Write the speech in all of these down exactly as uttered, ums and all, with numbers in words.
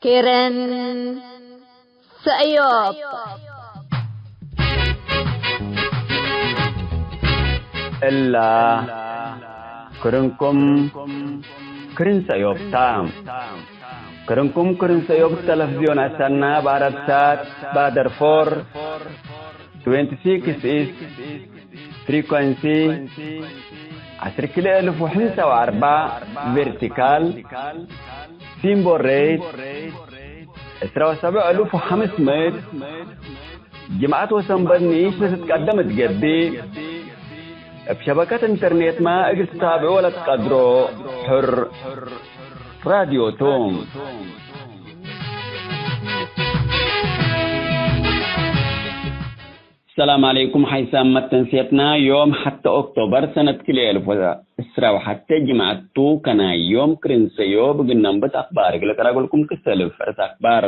ክርን ሰእዮብ። እላ ክርንኩም ክርን ሰእዮብ ታ። ክርንኩም ክርን ሰእዮብ ተለፍዝዮን አሰና፣ በአረብ ሳት፣ ባደር ፎር፣ ትዌንቲ ሲክስ ኢስት ፍሪኮንሲ፣ ዐስር ክልኤ እልፍ ወሕምሳ ወአርበዕ ቬርቲካል፣ ሲምቦል ሬት፣ ዕስራ ወሰብዕ እልፍ ወሐምስ ምእት፣ ጅምዐት ወሰንበት ንኢሽ ለትትቀደም እት ገብእ፣ እብ ሸበከት ኢንተርኔትመ እግል ትታብዖ ለትቀድሮ ሕር ራድዮ ቱ። ሰላም ዐለይኩም። ሐይሳም መተንሴትና ዮም ሐተ ኦክቶበር ሰነት ክልኤ እልፍ ወዕስራ ወሐቴ ጅምዐት ቱ። ከናይ ዮም ክርን ሰእዮብ እግል ነንብት አክባር እግል አቅረብልኩም ክሰልፍ ርእስ አክባር።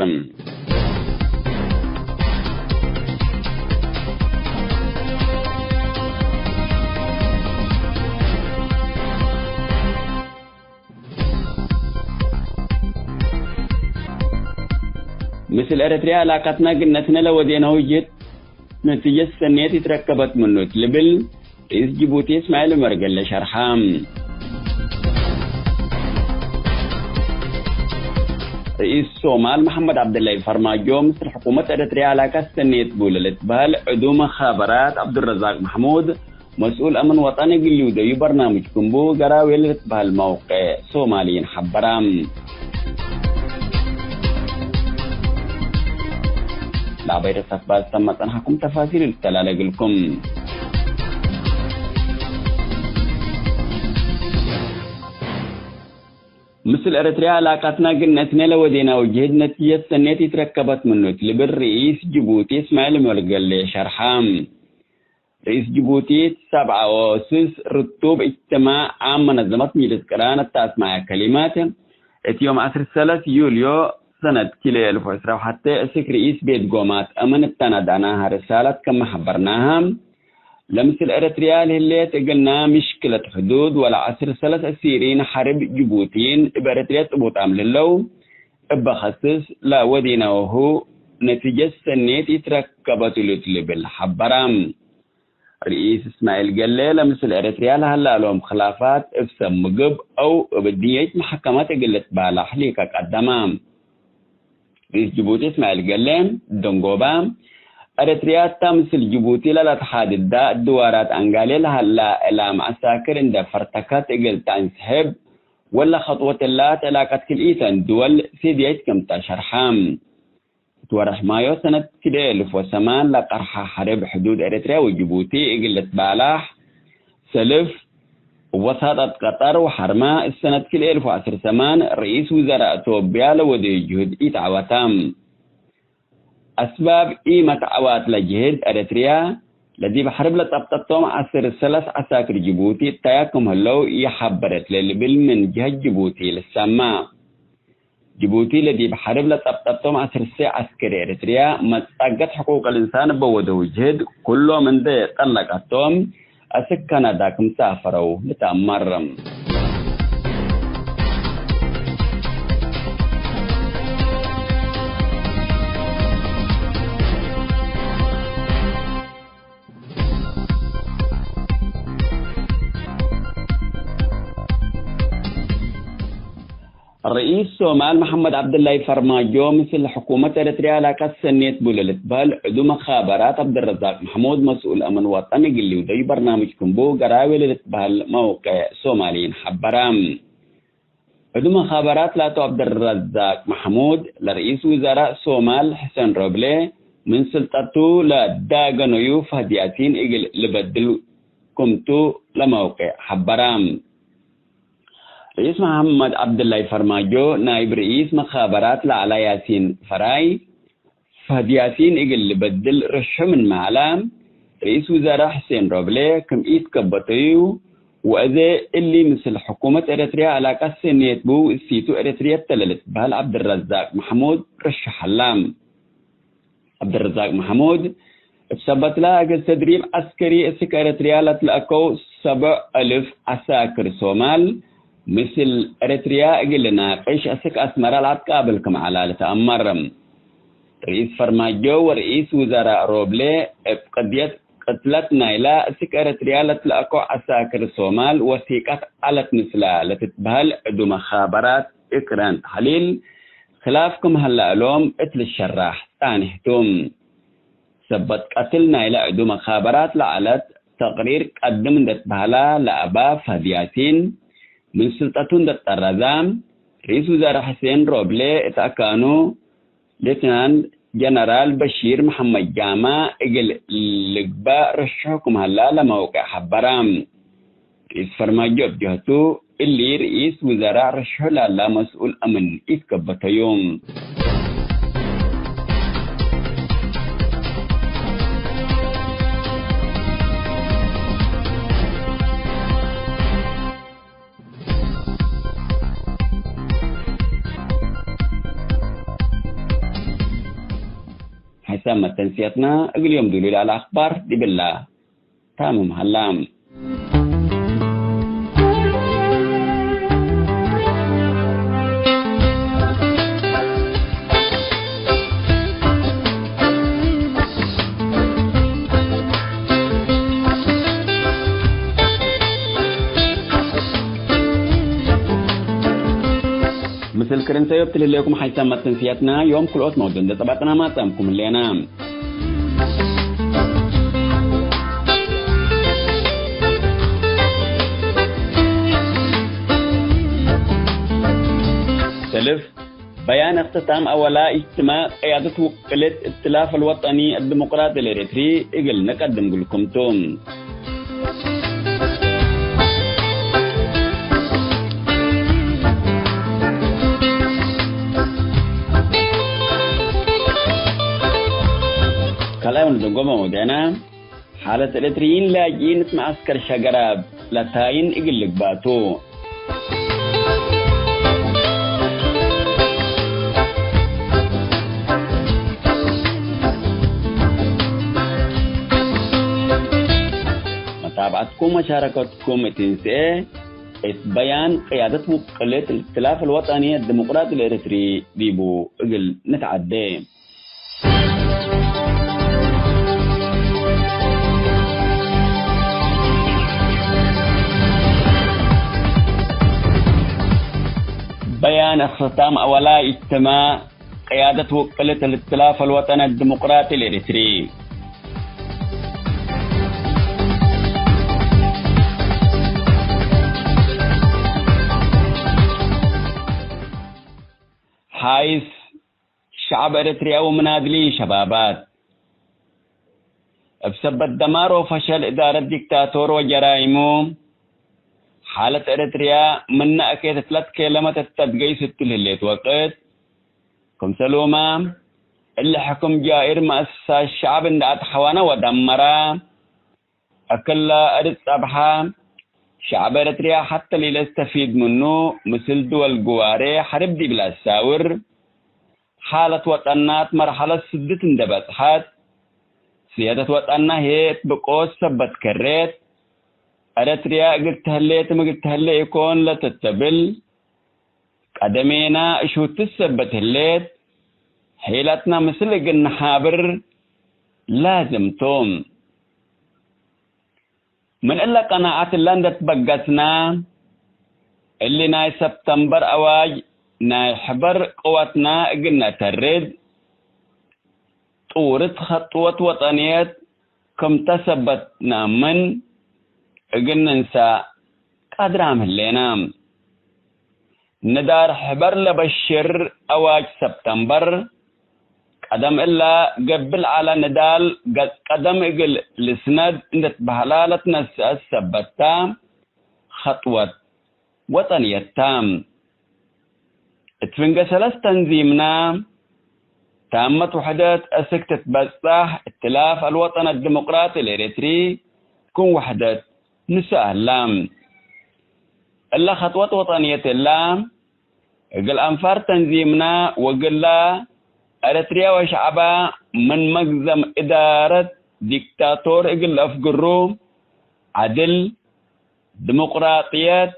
ምስል ኤረትርያ ዕላቀትነ ግነትነ ለወዴነሁ ጅህድ ነቲጀት ሰኔት ኢትረከበት ምኑ እት ልብል ርኢስ ጅቡቲ እስማዒል ዑመር ገሌ ሸርሐ። ርኢስ ሶማል መሐመድ ዐብደላይ ፈርማጆ ምስል ሕኩመት ኤረትርያ ዕላቀት ሰኔት ቡ ለልትበህል ዕዱ መኻበራት ዐብዱረዛቅ መሕሙድ መስኡል አምን ወጠን እግል ልውደዩ በርናምጅ ክምቡ ገራዌ ለልትበህል መውቅዕ ሶማልይን ሐበራ። ለአባይ ርእሰ አክባር ሰመ ጸንሐኩም ተፋሲል ልተላለ እግልኩም። ምስል ኤረትርያ ዕላቀትነ ግነትነ ለወዴናሁ ጅህድ ነቲጀት ሰኔት ኢትረከበት ምኑ እት ልብል ርኢስ ጅቡቲ እስማዒል ዑመር ገሌ ሸርሐ። ርኢስ ጅቡቲ እት ሰብዐ ወስስ ርቱብ እጅትማዕ ዓም መነዘመት ምጅልስ ቅራን እት አስማዐ ከሊማት፣ እት ዮም ዐስር ሰለስ ዩልዮ ሰነት ክልኤ እልፍ ወዕስራ ወሐቴ እስክ ርኢስ ቤት ጎማት አምን እተናዳናሀ ርሳለት ክም ሐበርናሀ፣ ለምስል ኤረትርያ ለህሌት እግልና ምሽክለት ሕዱድ ወለዐስር ሰለስ አሲሪን ሐርብ ጅቡቲን እብ ኤረትርያ ጽቡጣም ለህለው እበ ከስስ ለወዴናሁ ነቲጀት ሰኔት ኢትረከበት እሉ እት ልብል ሐበራ። ርኢስ እስማዒል ገሌ ለምስል ኤረትርያ ለሀላ እሎም ክላፋት እብ ሰብ ምግብ አው እብ ድንየት መሐከመት እግል ልትባላሕ ሊከ ቀደመ። ርኢስ ጅቡቲ እስማዒል ገሌ፣ ደንጎባ፣ ኤረትርያ እታ ምስል ጅቡቲ ለለትሓድዳ ድዋራት አንጋሌ ለሀላ እላም ዐሳክር እንደ ፈርተከት እግል ተአንስሕብ፣ ወለ ከጥወት እላ እት ዕላቀት ክልኢተን ድወል ሲድየት ክምተ ሸርሐ። እት ወርሕ ማዮ ሰነት ክልኤ እልፍ ወሰማን ለቀርሐ ሐርብ ሕዱድ ኤረትርያ ወጅቡቲ እግል ልትባላሕ ሰልፍ እብ ወሳጠት ቀጠር ወሐርመ፣ እት ሰነት ክልኤ እልፍ ወዐስር ሰማን ርኢስ ውዘራእ ቶብያ ለወደዩ ጅሁድ ኢተዐወተ። አስባብ ኢመትዐዋት ለጅህድ ኤረትርያ ለዲብ ሐርብ ለጸብጠቶም ዐስር ሰለስ ዐሳክር ጅቡቲ እታያ ክም ህለው ኢሐበረት ለልብል ምን ጅሀት ጅቡቲ ልሰማ። ጅቡቲ ለዲብ ሐርብ ለጸብጠቶም ዐስር ዐስከሪ ኤረትርያ መጻገት ሕቁቅ ልእንሳን እበ ወደው ጅህድ፣ ኩሎም እንዴ ጠለቀቶም አስክ ካናዳ ክም ሳፈረው ልትአመር። ርኢስ ሶማል መሐመድ ዐብደላይ ፈርማጆ፣ ምስል ሕኩመት ኤረትርያ ዕላቀት ሰኔት ቡ ለልትበህል ዕዱ መኻበራት ዐብደረዛቅ መሕሙድ መስኡል አምን ወጠን እግል ልውደዩ በርናምጅ ክምቡ ገራዌ ለልትበህል መውቅዕ ሶማልይን ሐበረ። ዕዱ መኻበራት ላቱ ዐብደረዛቅ መሕሙድ፣ ለርኢስ ውዘራእ ሶማል ሕሰን ሮብሌ ምን ስልጠቱ ለዳገነዩ ፈህድ ያሲን እግል ልበድል ክምቱ ለመውቅዕ ሐበረ። ርኢስ መሐመድ ዐብደላይ ፈርማጆ፣ ናይብ ርኢስ መኻበራት ለዐላ ያሲን ፈራይ፣ ፈህድ ያሲን እግል ልበድል ርሹ ምንመ ዐለ፣ ርኢስ ውዘራእ ሕሴን ሮብሌ ክም ኢትከበተዩ፣ ወአዜ እሊ ምስል ሕኩመት ኤረትርያ ዕላቀት ሰኔት ቡ፣ እሲቱ ኤረትርየት ተ ለልትበህል ዐብደረዛቅ መሕሙድ ርሹ ሀላ። ዐብደረዛቅ መሕሙድ፣ እብ ሰበትለ፣ እግል ተድሪብ ዐስከሪ እስክ ኤረትርያ ለትለአከው ሰብዕ አልፍ ዐሳክር ሶማል፣ ምስል ኤረትርያ እግል ልናቅሽ አስክ አስመረ ለአትቃብል ክም ዐላ ልትአመር። ርኢስ ፈርማጆ ወርኢስ ውዘራእ ሮብሌ እብ ቅድየት ቅትለት ናይላ እስክ ኤረትርያ ለትለአኮ ዐሳክር ሶማል ወሲቀት ዐለት ምስላ ለትትበህል ዕዱ መኻበራት እክራን ተሕሊል ክላፍ ክም ሀላ እሎም እት ልሸራሕ ጻኔሕ ቱ። ሰበት ቀትል ናይለ ዕዱ መኻበራት ለዐለት ተቅሪር ቀድም እንዴ ትበህላ ለአባ ፈህድ ያሲን፣ ምን ስልጠቱ እንዴ ትጠረዘ፣ ርኢስ ውዛረ ሕሴን ሮብሌ እት አካኑ ሌትናንት ጀነራል በሺር መሐመድ ጃማ እግል ልግባእ ረሽሑ ክም ሀላ ለመውቅዕ ሐበረ። ርኢስ ፈርማጆ እብ ጀህቱ፣ እሊ ርኢስ ውዘራእ ረሽሑ ላላ መስኡል አምን ኢትከበተዩ። ሐይሳም መተንስየትና እግል ዮም ዱሉ ለዐለ አክባር ዲብላ። ታምም ሀላ። ምስል ክርን ሰዮብ ትልሌኩም ሐይሳም መተንስያትና ዮም ክልኦት መውዱዕ እንዴ ጸባጥና ማጽአምኩም ህሌና። ሰልፍ በያን እክትታም አወላ ኢጅትማዕ ቅያደት ውቅልት እትላፍ አልወጠኒ አድሞቅራጢ ለኤረትሪ እግል ነቀድም ግልኩም ቱ። ካልኣይ ወንድንጎመ ወዴና፣ ሓለት ኤረትርይን ላጅኢን እት መዐስከር ሸገራብ ለታይን እግል ልግባእ ቱ። መታብዐትኩም ወመሻረከትኩም እት እንስኤ፣ እት በያን ቅያደት ውቅልት እልእትላፍ አልወጠኒ አድሞቅራጢ ለኤረትሪ ዲቡ እግል ንትዐዴ። በያን እክትታም አወላ ኢጅትማዕ ቅያደት ውቅልት እልእትላፍ አልወጠኒ አድሞቅራጢ ለኤረትሪ። ሓይስ ሸዐብ ኤረትርያ ወምናድሊን ሸባባት። እብ ሰበት ደማር ወፈሸል እዳረት ዲክታቶር ወጀራይሙ፣ ሓለት ኤረትርያ ምነ አኬት እትለትኬለመት እት ተትገይስ እትል ህሌት ወቅት፣ ክምሰሉመ፣ እሊ ሕክም ጃኢር መአሰሳት ሸዐብ እንዴ አትሐወነ ወደመረ፣ እክለ እት ጸብሐ፣ ሸዐብ ኤረትርያ ሐተ ለኢለስተፊድ ምኑ፣ ምስል ድወል ግዋሬ ሐርብ ዲብ ለአሳውር፣ ሓለት ወጠናት መርሐለት ስድት እንዴ በጽሐት፣ ስየደት ወጠና ህዬ እት ብቆት ሰበት ከሬት፣ ኤረትርያ እግል ተህሌትም እግል ተህሌ ኢኮን ለትትብል፣ ቀደሜና እሹትት ሰበት ህሌት፣ ሔለትና ምስል እግል ነሓብር ላዝም ቱ። ምን እለ ቀናዐት እለ እንዴ ትበገስና፣ እሊ ናይ ሰብተምበር አዋጅ ናይ ሕበር ቅወትና እግል ነተርድ፣ ጥውርት ኸጥወት ወጠንየት ክምተ ሰበት ነአምን እግል ንንሰእ ቃድራም ህሌና። ንዳል ሕበር ለበሽር አዋጅ ሰብተምበር፣ ቀደም እለ ገብእ ለዐለ ንዳል ገጽ ቀደም እግል ልስነድ እንዴ ትበህላ ለትነስአት ሰበት ተ፣ ኸጥወት ወጠንየት ተ። እት ፍንጌ ሰለስ ተንዚምና፣ ታመት ውሕደት አስክ ትትበጸሕ፣ እትላፍ አልወጠን አድሞቅራጢ ለኤረትሪ ክም ውሕደት ንሰአላ። እለ ኸጥወት ወጠንየት እለ፣ እግል አንፋር ተንዚምና ወእግለ ኤረትርያ ወሸዐባ ምን መግዘም እዳረት ዲክታቶር እግል ለአፍግሩ፣ ዐድል፣ ድሞቅራጥየት፣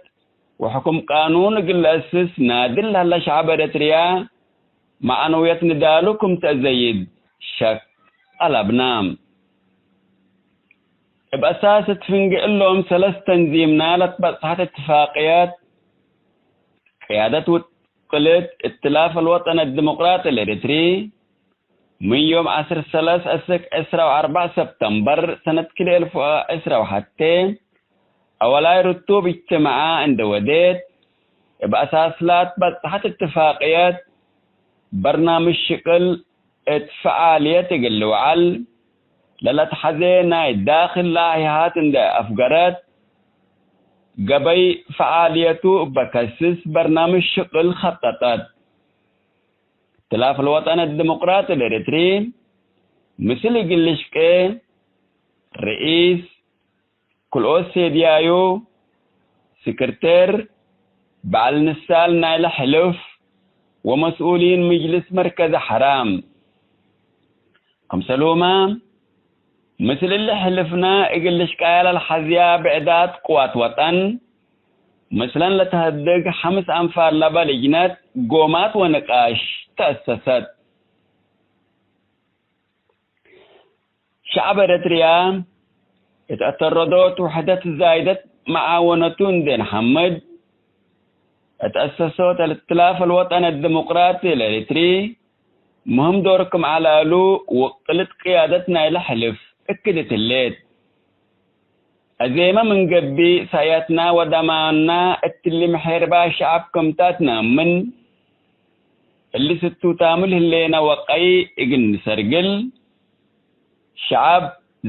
ወሕኩም ቃኑን እግል ለአስስ ናድል ለሀለ ሸዐብ ኤረትርያ፣ መዕነውየት ንዳሉ ክም ተአዘይድ ሸክ አለብና። እብ አሳስ እት ፍንጌ እሎም ሰለስ ተንዚምና ለትበጽሐት እትፋቅየት፣ ቅያደት ውቅልት እትላፍ አልወጠን አድሞቅራጢ ለኤረትሪ፣ ምን ዮም ዐስር ሰለስ አስክ ዕስራ ወአርበዕ ሰብተምበር ሰነት ክልኤ አልፍ ወዕስራ ወሐቴ፣ አወላይ ርቱብ እጅትማዓ እንዴ ወዴት፣ እብ አሳስ ላትበጽሐት እትፋቅየት፣ በርናምጅ ሽቅል እት ፈዓልየት እግል ልውዓል ለለትሐዜ ናይ ዳክል ለአህያሃት እንዴ አፍገረት፣ ገበይ ፈዓልየቱ እበ ከስስ በርናምጅ ሽቅል ከጠጠት። እትላፍ ለወጠን አድሞቅራጢ ለኤረትሪ፣ ምስል እግል ልሽቄ፣ ርኢስ፣ ክልኦት ሴድያዩ፣ ስክርቴር፣ በዐል ንሳል ናይለ ሕልፍ ወመስኡሊን ምጅልስ መርከዘ ሐራም። ክምሰልሁመ፣ ምስል እሊ ሕልፍነ እግል ልሽቃያ ለልሐዝያ ብዕዳት ቅዋት ወጠን፣ ምስለን ለተሀድግ ሐምስ አንፋር ለበ ልጅነት ጎማት ወንቃሽ ተአሰሰት። ሸዐብ ኤረትርያ እት አተረዶት ውሕደት ዛይደት መዓወነቱ እንዴ ነሐምድ፣ እት አሰሶት እትላፍ አልወጠን አድሞቅራጢ ለኤረትሪ ምህም ዶር ክም ዐለ እሉ፣ ውቅልት ቅያደት ናይለ ሕልፍ እክድ እት ህሌት። አዜመ ምን ገብእ፣ ሳያትና ወደማንና እትሊ ምሔርባ ሸዐብ ክምታት ነአምን። እሊ ስቱታሙ ለህሌነ ወቀይ እግል ንሰርግል፣ ሸዐብ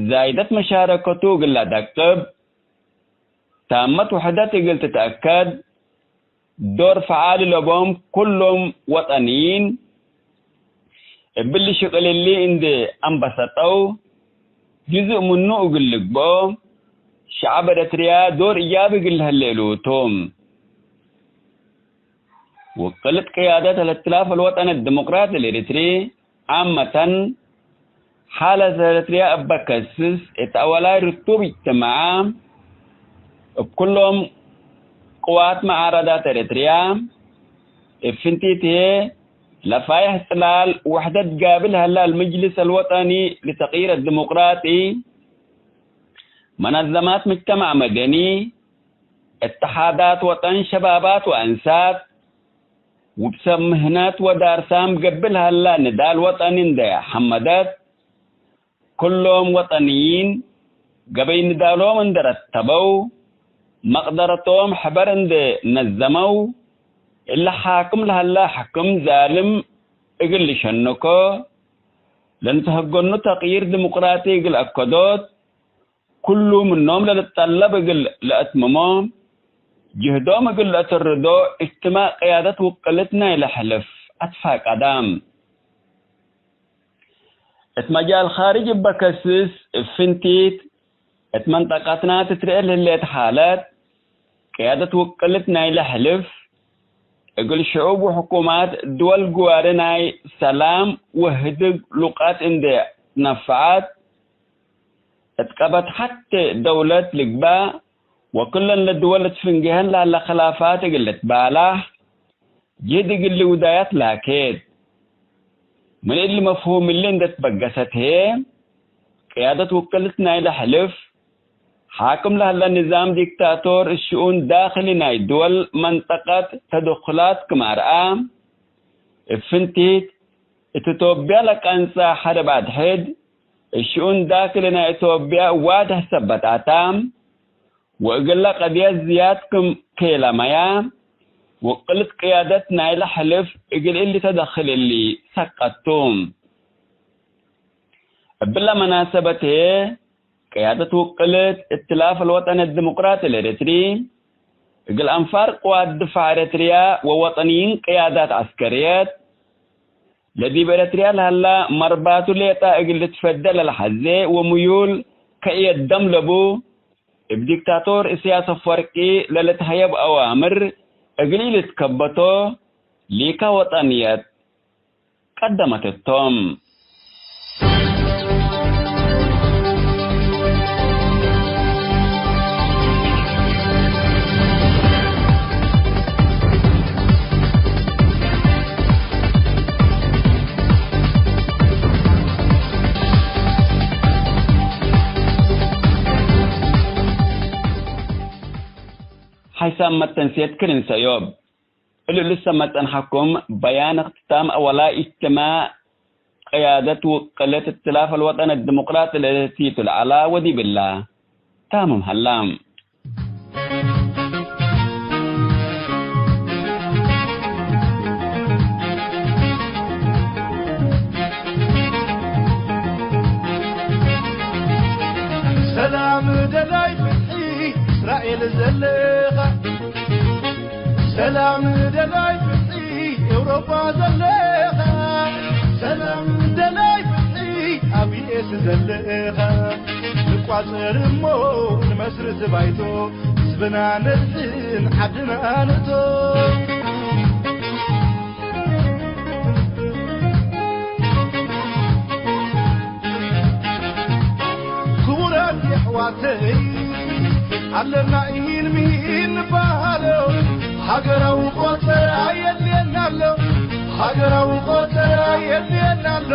ዛይደት መሻረከቱ እግል ለደቅብ፣ ታመት ውሕደት እግል ትትአከድ፣ ዶር ፈዓል ለቦም ኩሎም ወጠንይን፣ እብሊ ሽቅል እሊ እንዴ አንበሰጠው፣ ጅዝእ ምኑ እግል ልግብኦ፣ ሸዐብ ኤረትርያ ዶር እያብ እግል ለህሌ እሉ ቶም። ውቅልት ቅያደት አልእትላፍ አልወጠን አድሞቅራጢ ለኤረትሪ፣ ዓመተን፣ ሓለት ኤረትርያ እበ ከስስ፣ እት አወላይ ርቱብ እጅትማዓ፣ እብ ኩሎም ቅዋት መዓረዳት ኤረትርያ፣ እብ ፍንቲት ህዬ፣ ለፋይሕ ጽላል ውሕደት ጋብል ሀላ አልመጅልስ አልወጠኒ ለተቅይር አድሞቅራጢ፣ መነዘማት ምጅተማዕ መደኒ፣ እተሓዳት ወጠን ሸባባት ወአንሳት፣ ውብ ሰብ ምህነት ወዳርሳም ገብእ ለሀላ ንዳል ወጠኒ እንዴ ሐመደት፣ ክሎም ወጠንይን ገበይ ንዳሎም እንዴ ረተበው፣ መቅደረቶም ሕበር እንዴ ነዘመው፣ እለ ሓክም ለሀላ ሕክም ዛልም እግል ልሸንኮ፣ ለንትሀገኑ ተቅይር ዲሞቅራጢ እግል አከዶት፣ ኩሉ ምኖም ለልትጠለብ እግል ለአትምሞ፣ ጅህዶም እግል ለአተርዶ እጅትማዕ ቅያደት ውቅልት ናይለ ሕልፍ አትፋቀዳ። እት መጃል ካርጅ እበ ከስስ፣ እብ ፍንቲት እት መንጠቀትና ትትርኤ ለህሌት ሓለት፣ ቅያደት ውቅልት ናይለ ሕልፍ፣ እግል ሽዑብ ወሕኩማት ድወል ግዋሪ ናይ ሰላም ወህድግ ሉቃት እንዴ ነፈዐት፣ እት ቀበት ሐቴ ደውለት ልግባእ ወክለን ለድወል እት ፍንጌሀን ለሀለ ክላፋት እግል ልትባላህ ጅህድ እግል ልውዳያት ላኬት። ምን እሊ መፍሁም እሊ እንዴ ትበገሰት ህዬ፣ ቅያደት ውቅልት ናይለ ሕልፍ፣ ሓክም ለሀለ ንዛም ዲክታቶር እት ሽኡን ዳክሊ ናይ ድወል መንጠቀት ተደኩላት ክም አርአ፣ እብ ፍንቲት እት ኢትዮጵያ ለቀንጸ ሐርብ አድሕድ፣ እት ሽኡን ዳክሊ ናይ ኢትዮጵያ ዋድሕ ሰበት አታ፣ ወእግለ ቀድየት ዝያድ ክም ኬለመያ፣ ውቅልት ቅያደት ናይለ ሕልፍ እግል እሊ ተደክል እሊ ሰቀቱ። እብለ መናሰበት ህዬ፣ ቅያደት ውቅልት እትላፍ አልወጠን አዲሞቅራጢ ለኤረትሪ፣ እግል አንፋር ቅዋት ድፋዕ ኤረትርያ ወወጠንይን ቅያዳት ዐስከርየት፣ ለዲብ ኤረትርያ ለሀላ መርባቱ ሌጠ እግል ልትፈደ ለለሐዜ ወምዩል ከእየደም ለቡ፣ እብ ዲክታቶር እስያስ አፍወርቂ ለልትሀየብ አዋምር እግል ኢልትከበቶ ሊካ ወጠንየት ቀደመት እቶም። ሳም መተንሴት ክርን ሰእዮብ። እሉ ልሰመ ጸንሐኩም በያን እክትታም አወላ ኢጅትማዕ ቅያደት ውቅለት እትላፍ አልወጠን አድሙቅራጢ ለእለቲቱ ለዐላ ወዲብላ ታምም ሀላ። ሰላም ደላይ ፍትሒ እስራኤል ዘለኻ፣ ሰላም ደላይ ፍትሒ ኤውሮጳ ዘለኻ፣ ሰላም ደላይ ፍትሒ ኣብ ዩ ኤስ ዘለኻ፣ ንቋጸር እሞ ንመስርት ባይቶ፣ ህዝብና ነድሕን ዓድና ንእቶ። ክቡራት የሕዋተይ፣ ኣለና ኢሂን ሚሂን ንበሃሎ፣ ሃገራዊ ቆጸራ የድልየና ኣሎ፣ ሃገራዊ ቆጸራ የድልየና ኣሎ።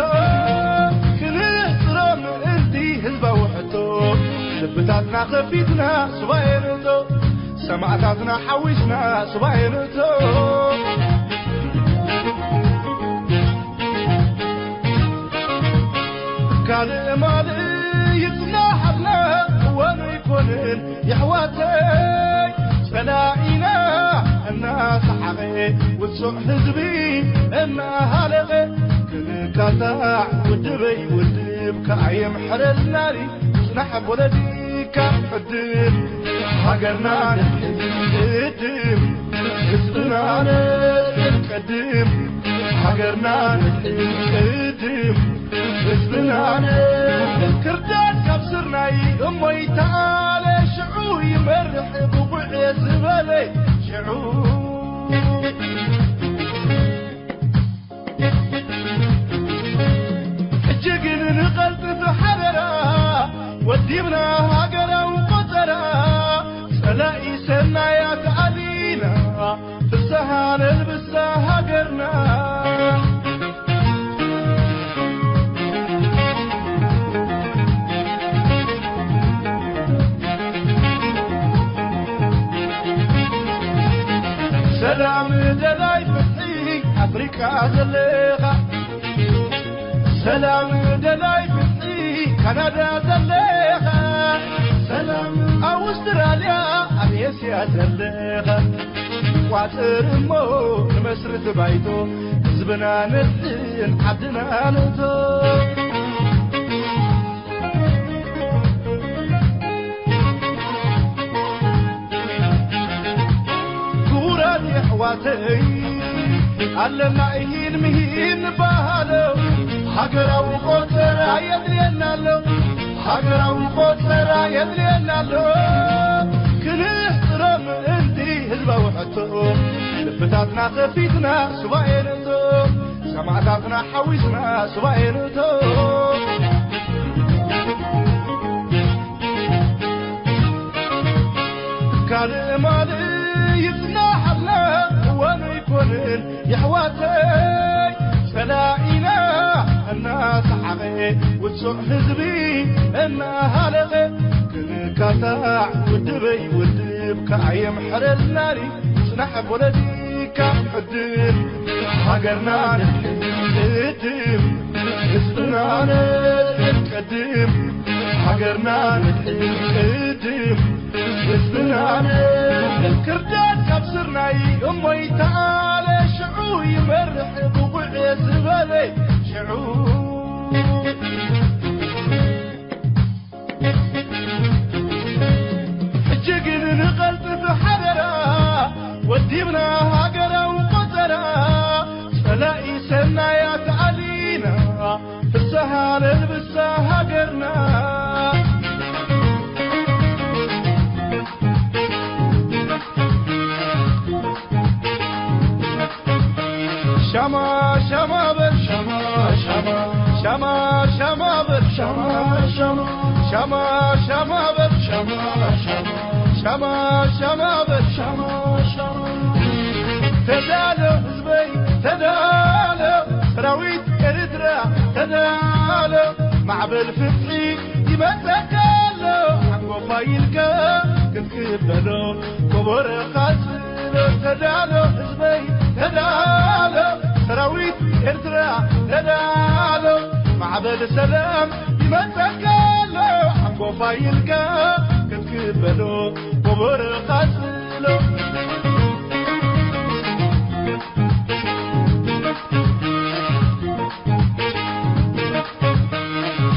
ክንሕጽሮ ምእንቲ ህዝባዊ ሕቶ፣ ልብታትና ከፊትና ሱባኤ ንእቶ፣ ሰማእታትና ሓዊስና ሱባኤ ንእቶ። ካልእ ማልእ ይጽናሓልና እዋኑ ኣይኮንን የሕዋተይ፣ ጸላኢና እናሰሓቐ ውጹዕ ህዝቢ እናሃለቐ፣ ክንካታዕ ውድበይ ውድብ ከኣየምሕረልናኒ፣ ጽናሕ ፖለቲካ ቅድም፣ ሃገርና ንቅድም፣ ህዝብና ንቀድም፣ ሃገርና ንቅድም፣ ህዝብና ንቅድም። ክርዳድ ካብ ስርናይ እሞ ይተኣለ፣ ሽዑ ይመርሕ ብቑዕ ዝበለ ሽዑ። ሕጂ ግን ንቐልጥፍ ሓደራ፣ ወዲብና ሃገራዊ ቆጸራ፣ ጸላኢ ሰናያት ኣሊና፣ ፍስሃ ነልብሳ ሃገርና። ሰላም ደላይ ፍትሒ ኣፍሪቃ ዘለኻ፣ ሰላም ደላይ ፍትሒ ካናዳ ዘለኻ፣ ሰላም ኣውስትራልያ ኣብ ኤስያ ዘለኻ፣ ቋጽር እሞ ንመስርት ባይቶ፣ ህዝብና ነድሕን ዓድና ንእቶ። ክቡራት የሕዋተይ፣ ኣለና ኢሂን ምሂን ንበሃሎ፣ ሃገራዊ ቆጸራ የድልየና ኣሎ፣ ሃገራዊ ቆጸራ የድልየና ኣሎ። ክንሕጽሮ ምእንቲ ህዝባዊ ሕቶ፣ ልብታትና ከፊትና ሱባኤ ንእቶ፣ ሰማእታትና ሓዊስና ሱባኤ ንእቶ። ካልእ ማልእ ይጽናሓልና እዋኑ ኣይኮንን የሕዋተይ፣ ጸላኢና እናሰሓቐ ውጹዕ ህዝቢ እናሃለቐ፣ ክንካታዕ ውድበይ ውድብ ከኣየምሕረልናኒ፣ ጽናሕ ፖለቲካ ዕድል ሃገርና ንሕድም፣ ህዝብና ንሕድም፣ ሃገርና ንሕድም፣ ህዝብና ንሕድም። ክርዳድ ካብ ስርናይ እሞ ይተኣለ፣ ሽዑ ይመርሕ ብቑዕ ዝበለ ሽዑ። ሕጂ ግን ንቐልጥፍ ሓደራ፣ ወዲብና ሃገራዊ ቆጸራ፣ ጸላኢ ሰናያት ኣሊና፣ ፍስሃ ነልብሳ ሃገርና። ሻማ ሻማ በል ሻማ ሻማ፣ ሻማ ሻማ በል ሻማ ሻማ፣ ሻማ ሻማ በል ሻማ ሻማ፣ ሻማ ሻማ በል ሻማ ሻማ። ተዳሎ ህዝበይ ተዳሎ፣ ሰራዊት ኤርትራ ተዳሎ፣ ማዕበል ፍትሒ ይመጸካ ኣሎ፣ ሓንጎፋይ ኢልካ ክትክበሎ ክቡር ቃጽሎ ተዳሎ ህዝበይ ተዳሎ ሰራዊት ኤርትራ ተዳሎ ማዕበል ሰላም ይመጸካ ኣሎ ሓንጎፋይ ኢልካ ክትክበሎ ክቡር ቃጽሎ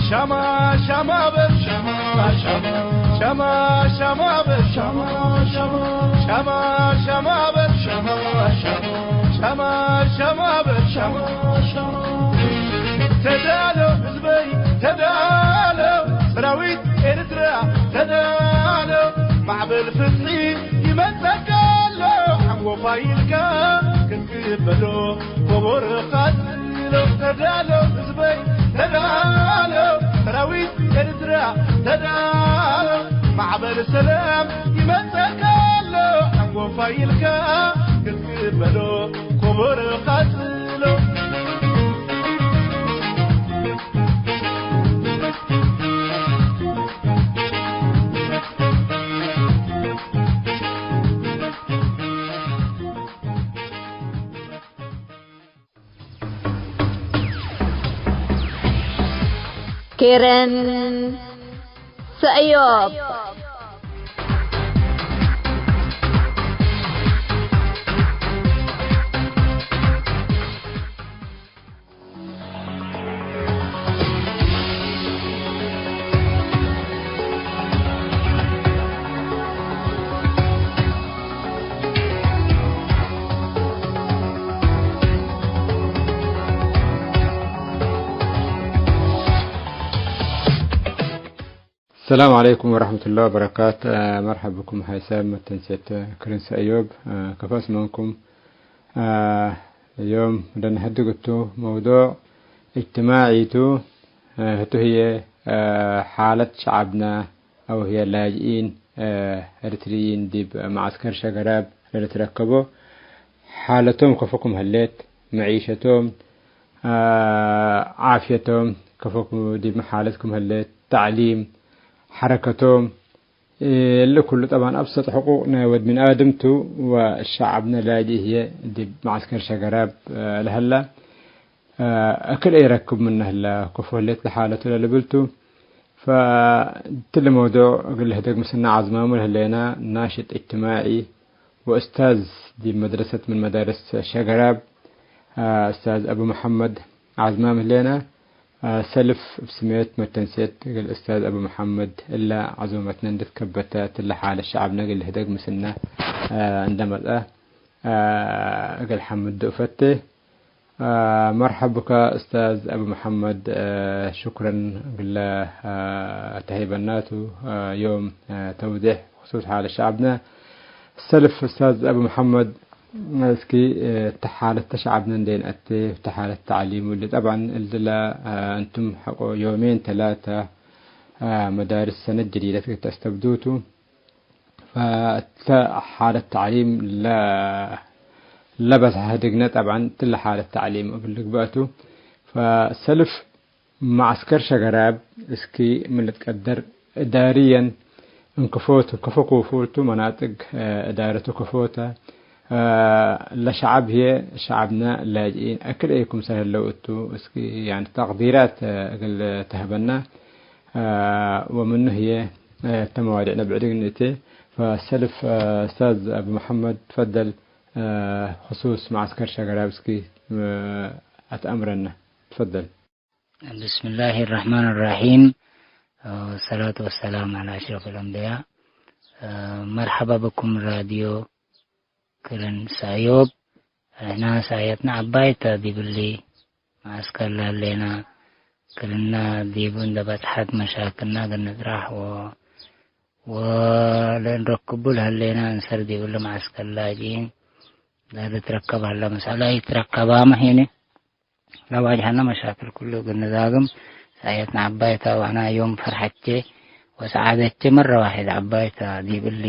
ሻማ ሻማ በል ሻማ ሻማ ሻማ ሻማ በል ሻማ ሻማ ሻማ ሻማ በል ሻማ ሻማ ሻማ ሻማ በል ሻማ ሻማ ተዳሎ ህዝበይ ተዳሎ ሰራዊት ኤርትራ ተዳሎ ማዕበል ፍትሒ ይመጸካ ኣሎ ሓንጎፋይ ኢልካ ክትክበሎ ክቡር ቃጽሎ ተዳሎ ህዝበይ ተዳሎ ሰራዊት ኤርትራ ተዳሎ ማዕበል ሰላም ይመጸካ ኣሎ ሓንጎፋይ ኢልካ ክትክበሎ ክቡር ቃጽሎ ኬረን ሰእዮብ። السلام عليكم ورحمة الله وبركاته. መርሐብ ብኩም ሐይሳብ መተንሴት ክርን ሰእዮብ ከፈስ መንኩም። ዮም ለነሀድግ እቱ መውዱዕ እጅትማዒ ቱ፣ ህቱ ህዬ ሓለት ሸዐብነ አው ህዬ ላጅኢን ኤሪትርይን ዲብ መዐስከር ሸገራብ ለልትረከቦ ሓለቶም ከፎ ክም ህሌት፣ መዒሸቶም፣ ዓፍየቶም ከፎ ዲብ ሓለት ክም ህሌት፣ ተዕሊም፣ ሐረከቶም፣ እሊ ኩሉ ጠብዐን አብሰጥ ሕቁቅ ናይ ወድ ምን አድም ቱ፣ ወሸዐብነ ላጅእ ህዬ ዲብ መዐስከር ሸገራብ ለሀላ፣ እክል ኢረክብ ምነ ህለ፣ ከፎ ህሌት ለሓለቱ ለልብል ቱ። ፈእትሊ መውዱዕ እግል ልህደግ ምስልነ ዐዝማሙ ለህሌና ናሽጥ እጅትማዒ ወእስታዝ ዲብ መድረሰት ምን መዳርስ ሸገራብ፣ እስታዝ አቡ መሐመድ ዐዝማም ህሌና። ሰልፍ እብ ስሜት መተንሴት እግል እስታዝ አቡ መሐመድ እለ ዐዙመትነ እንዴ ትከበተ፣ እትለ ሓለት ሸዐብነ እግል ልህደግ ምስልነ እንዴ መጽአ እግል ሐምዱ እፈቴ። መርሐብ ብከ እስታዝ አቡ መሐመድ፣ ሽክረን እግለ ተሀይበናቱ ዮም ተውዴሕ ክሱስ ሓለት ሸዐብነ። ሰልፍ እስታዝ አቡ መሐመድ፣ እስኪ እተ ሓለት ተ ሸዐብነ እንዴ ነአቴ፣ እተ ሓለት ተዕሊሙ እሊ ጠብዐን እሊ ለ እንቱም ሐቆ ዮሜን ተላተ መዳርስ ሰነት ጀዲደት እግል ተአስተብዱቱ። ፈእተ ሓለት ተዕሊም ለ-፣ ለበዝሐ ህድግነ ጠብዐን እትለ ሓለት ተዕሊም እግል ልግበእ ቱ። ፈሰልፍ መዐስከር ሸገራብ እስኪ ምን ልትቀደር እዳርየን እንክፎቱ፣ ከፎ ክፉልቱ መናጥግ እዳረቱ ከፎተ፣ ለሸዐብ ህዬ ሸዐብነ ላጅኢን አክል አይ ክምሰል ህለው እቱ እስኪ ያኒ ተቅዲራት እግል ተህበና። ወምኑ ህዬ እተ መዋዲዕነ ብዕድ እግል ንእቴ። ፈሰልፍ እስታዝ አቡ መሐመድ ትፈደል፣ ክሱስ መዐስከር ሸገራብ እስኪ አትአምረነ። ትፈደል። ብስምላሂ ረሕማን ረሒም። ወሰላቱ ወሰላም ዐላ አሽረፍ አልአንብያ። መርሐባ ብኩም ራድዮ ክርን ሰእዮብ። ሕና ሳየትና ዐባይ ተ ዲብሊ መዐስከር ለህሌና፣ ክርና ዲቡ እንዴ በጽሐት መሻክልና እግል ንጥራሕ ወ-፣ ወለእንረክቡ ለህሌና እንሰር ዲብሊ መዐስከር ላጅኢን ለልትረከብ ሀለ። መሳላ ኢትረከባመ ሄኒ ለዋጅሀነ መሻክል ኩሉ እግል ንዳግም ሳየትና ዐባይ ተ፣ ወአና ዮም ፈርሐቼ ወሰዓደቼ መረ ዋሕድ ዐባይ ተ ዲብሊ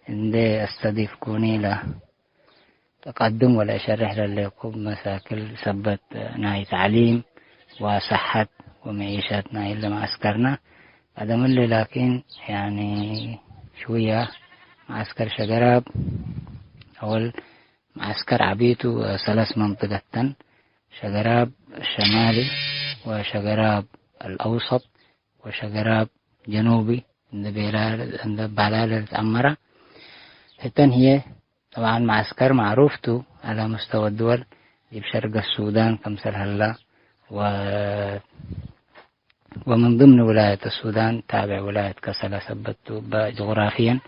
እንዴ አስተዲፍኩኒ ለ ተቀድም ወለአሸርሕ ለሌኩ መሳክል ሰበት ናይ ተዕሊም ወሰሐት ወመዒሸት ናይ እሊ መዐስከርነ። ቀደም እሊ ላኪን፣ ያኒ፣ ሽውያ መዓስከር ሸገራብ፣ አወል መዓስከር ዐቢ ቱ፣ ሰለስ መንጥቀት ተን፣ ሸገራብ ሸማሊ ወሸገራብ አልአውሰጥ ወሸገራብ ጀኑቢ እንዴ ቤላ፣ እንዴ ባላለ ልትአመራ። ህተን ህዬ ጠብዓን መዓስከር ማዕሩፍ ቱ፣ ዐለ ሙስተወ ድወል ዲብ ሸርቅ ሱዳን ክምሰል ሀላ፣ ወ-፣ ወምን ضمن ውላየት ሱዳን ታብዕ ውላየት ከሰላ ሰበት ቱ፣ በ-፣ ጅغራፍየን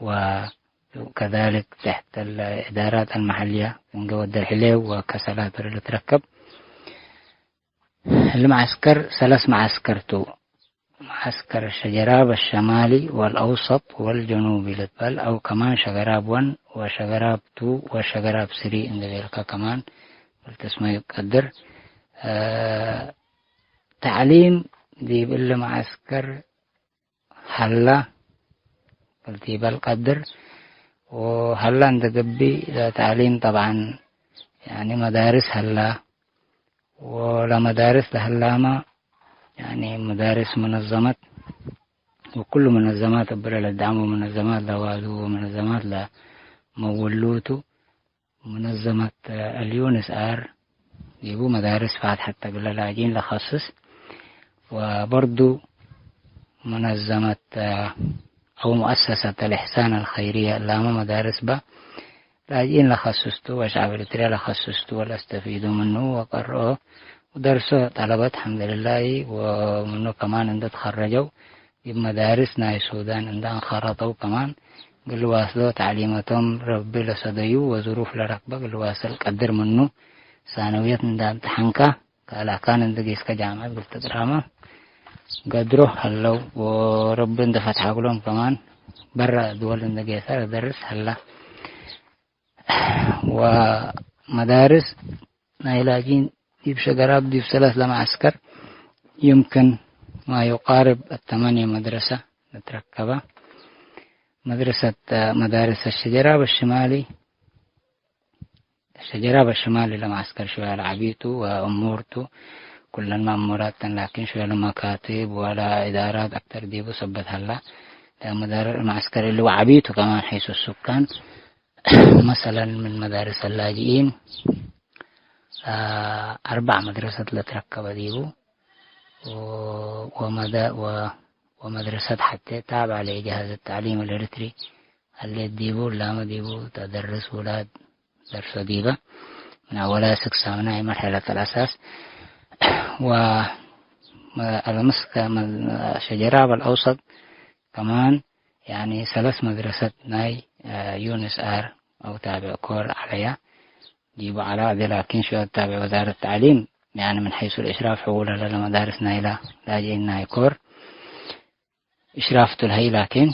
ወከዛሊክ ተሕተ الإدارات المحلية እንዴ ወደል ሕሌው ወከሰላ ቱ ልትረከብ። እሊ መዓስከር ሰለስ መዓስከር ቱ፣ መዓስከር ሸጀራብ አሸማሊ ወልአውሰጥ ወልጀኑቢ ልትበል፣ አው ከማን ሸገራብ ወን ወሸገራብ ቱ ወሸገራብ ስሪ እንዴ ቤልከ ከማን ልትስመዩ ቀድር። እ፣ ተዕሊም ዲብ እሊ መዓስከር ሀላ፣ ወልቲበል ቀድር ወሀላ እንደ ገብእ ለተዕሊም ጠብዓን፣ ያኒ መዳርስ ሀላ፣ ወለመዳርስ ለሀላመ፣ ያኒ መዳርስ ሙነዘመት፣ ወኩሉ ሙነዘማት እብለ ለዳዕሙ ሙነዘማት ለዋዱ ወሙነዘማት ለመወሉቱ፣ ሙነዘመት አልዩንስ አር ዲቡ መዳርስ ፋትሐት እግለ ላጅኢን ለከስስ፣ ወበርዱ ሙነዘመት አው ሙአሰሰት አልእሕሳን አልኸይርየ እላመ መዳርስ በ ላጅኢን ለከስስቱ ወሸዐብ ኤሪትርያ ለከስስቱ ወለአስተፊዱ ምኑ ወቀርኦ ወደርሶ ጠለበት ሐምድልላሂ ወምኑ ከማን እንደ ተኸረጀው ዲብ መዳርስ ናይ ሱዳን እንደ አንኸረጠው ከማን እግል ዋስሎ ተዕሊመቶም ረቢ ለሰደዩ ወዝሩፍ ለረክበ እግል ዋሰል ቀድር ምኑ፣ ሳነውየት እንደ አምተሐንከ፣ ከአላካን እንደ ጌስከ ጃምዐት እግል ትቅራመ ገድሮ ሀለው ወረቢ እንደ ፈትሐ እግሎም ከማን በረ ድወል እንደ ጌሰ ለደርስ ሀላ። ወመዳርስ ናይ ላጂን ዲብ ሸገራብ ዲብ ሰለስ ለመዐስከር يمكن ما يقارب الثمانية مدرسة ልትረከበ። መድረሰት፣ መዳርስ አሸጀራብ አሽማሊ፣ አሸጀራብ አሽማሊ ለመዐስከር ሽወያ ለዐቢ ቱ ወእሙር ቱ፣ ኩለን መእሙራት ተን፣ ላኪን ሽወያ ለመካትብ ወለ ኢዳራት አክተር ዲቡ ሰበት ሀላ። ለመዳር-፣ መዐስከር እሊ ወዐቢ ቱ ከማን ሐይሱ ሱካን መሰለን፣ ምን መዳርስ አላጅኢን፣ አ፣ አርበዕ መድረሰት ለትረከበ ዲቡ፣ ወ-፣ ወመደ-፣ ወ-፣ ወመድረሰት ሐቴ ታብዐ ለኢጅሃዝ ተዕሊም አልኤሪትሪ ሀሌት ዲቡ፣ ላመ ዲቡ ተደርስ ውላድ ደርሶ ዲበ፣ ምን አወላ እስክ ሳምናይ መርሐለት አልአሳስ፣ ወ-፣ መ-፣ አለምስከ መ-፣ ሸጀራብ አልአውሰጥ ከማን፣ ያኒ ሰለስ መድረሰት ናይ፣ አ፣ ዩንስ አር አው ታብዕ ኮር ዐለያ ዲቡ ዐላ፣ እዜ ላኪን ሽወት ታብዕ ወዛረት ተዕሊም፣ ያኒ ምን ሐይሱ ልእሽራፍ ሕውል ሀለ ለመዳርስ ናይላ ላጅኢን ናይ ኮር እሽራፍ ቱ ለሀይ፣ ላኪን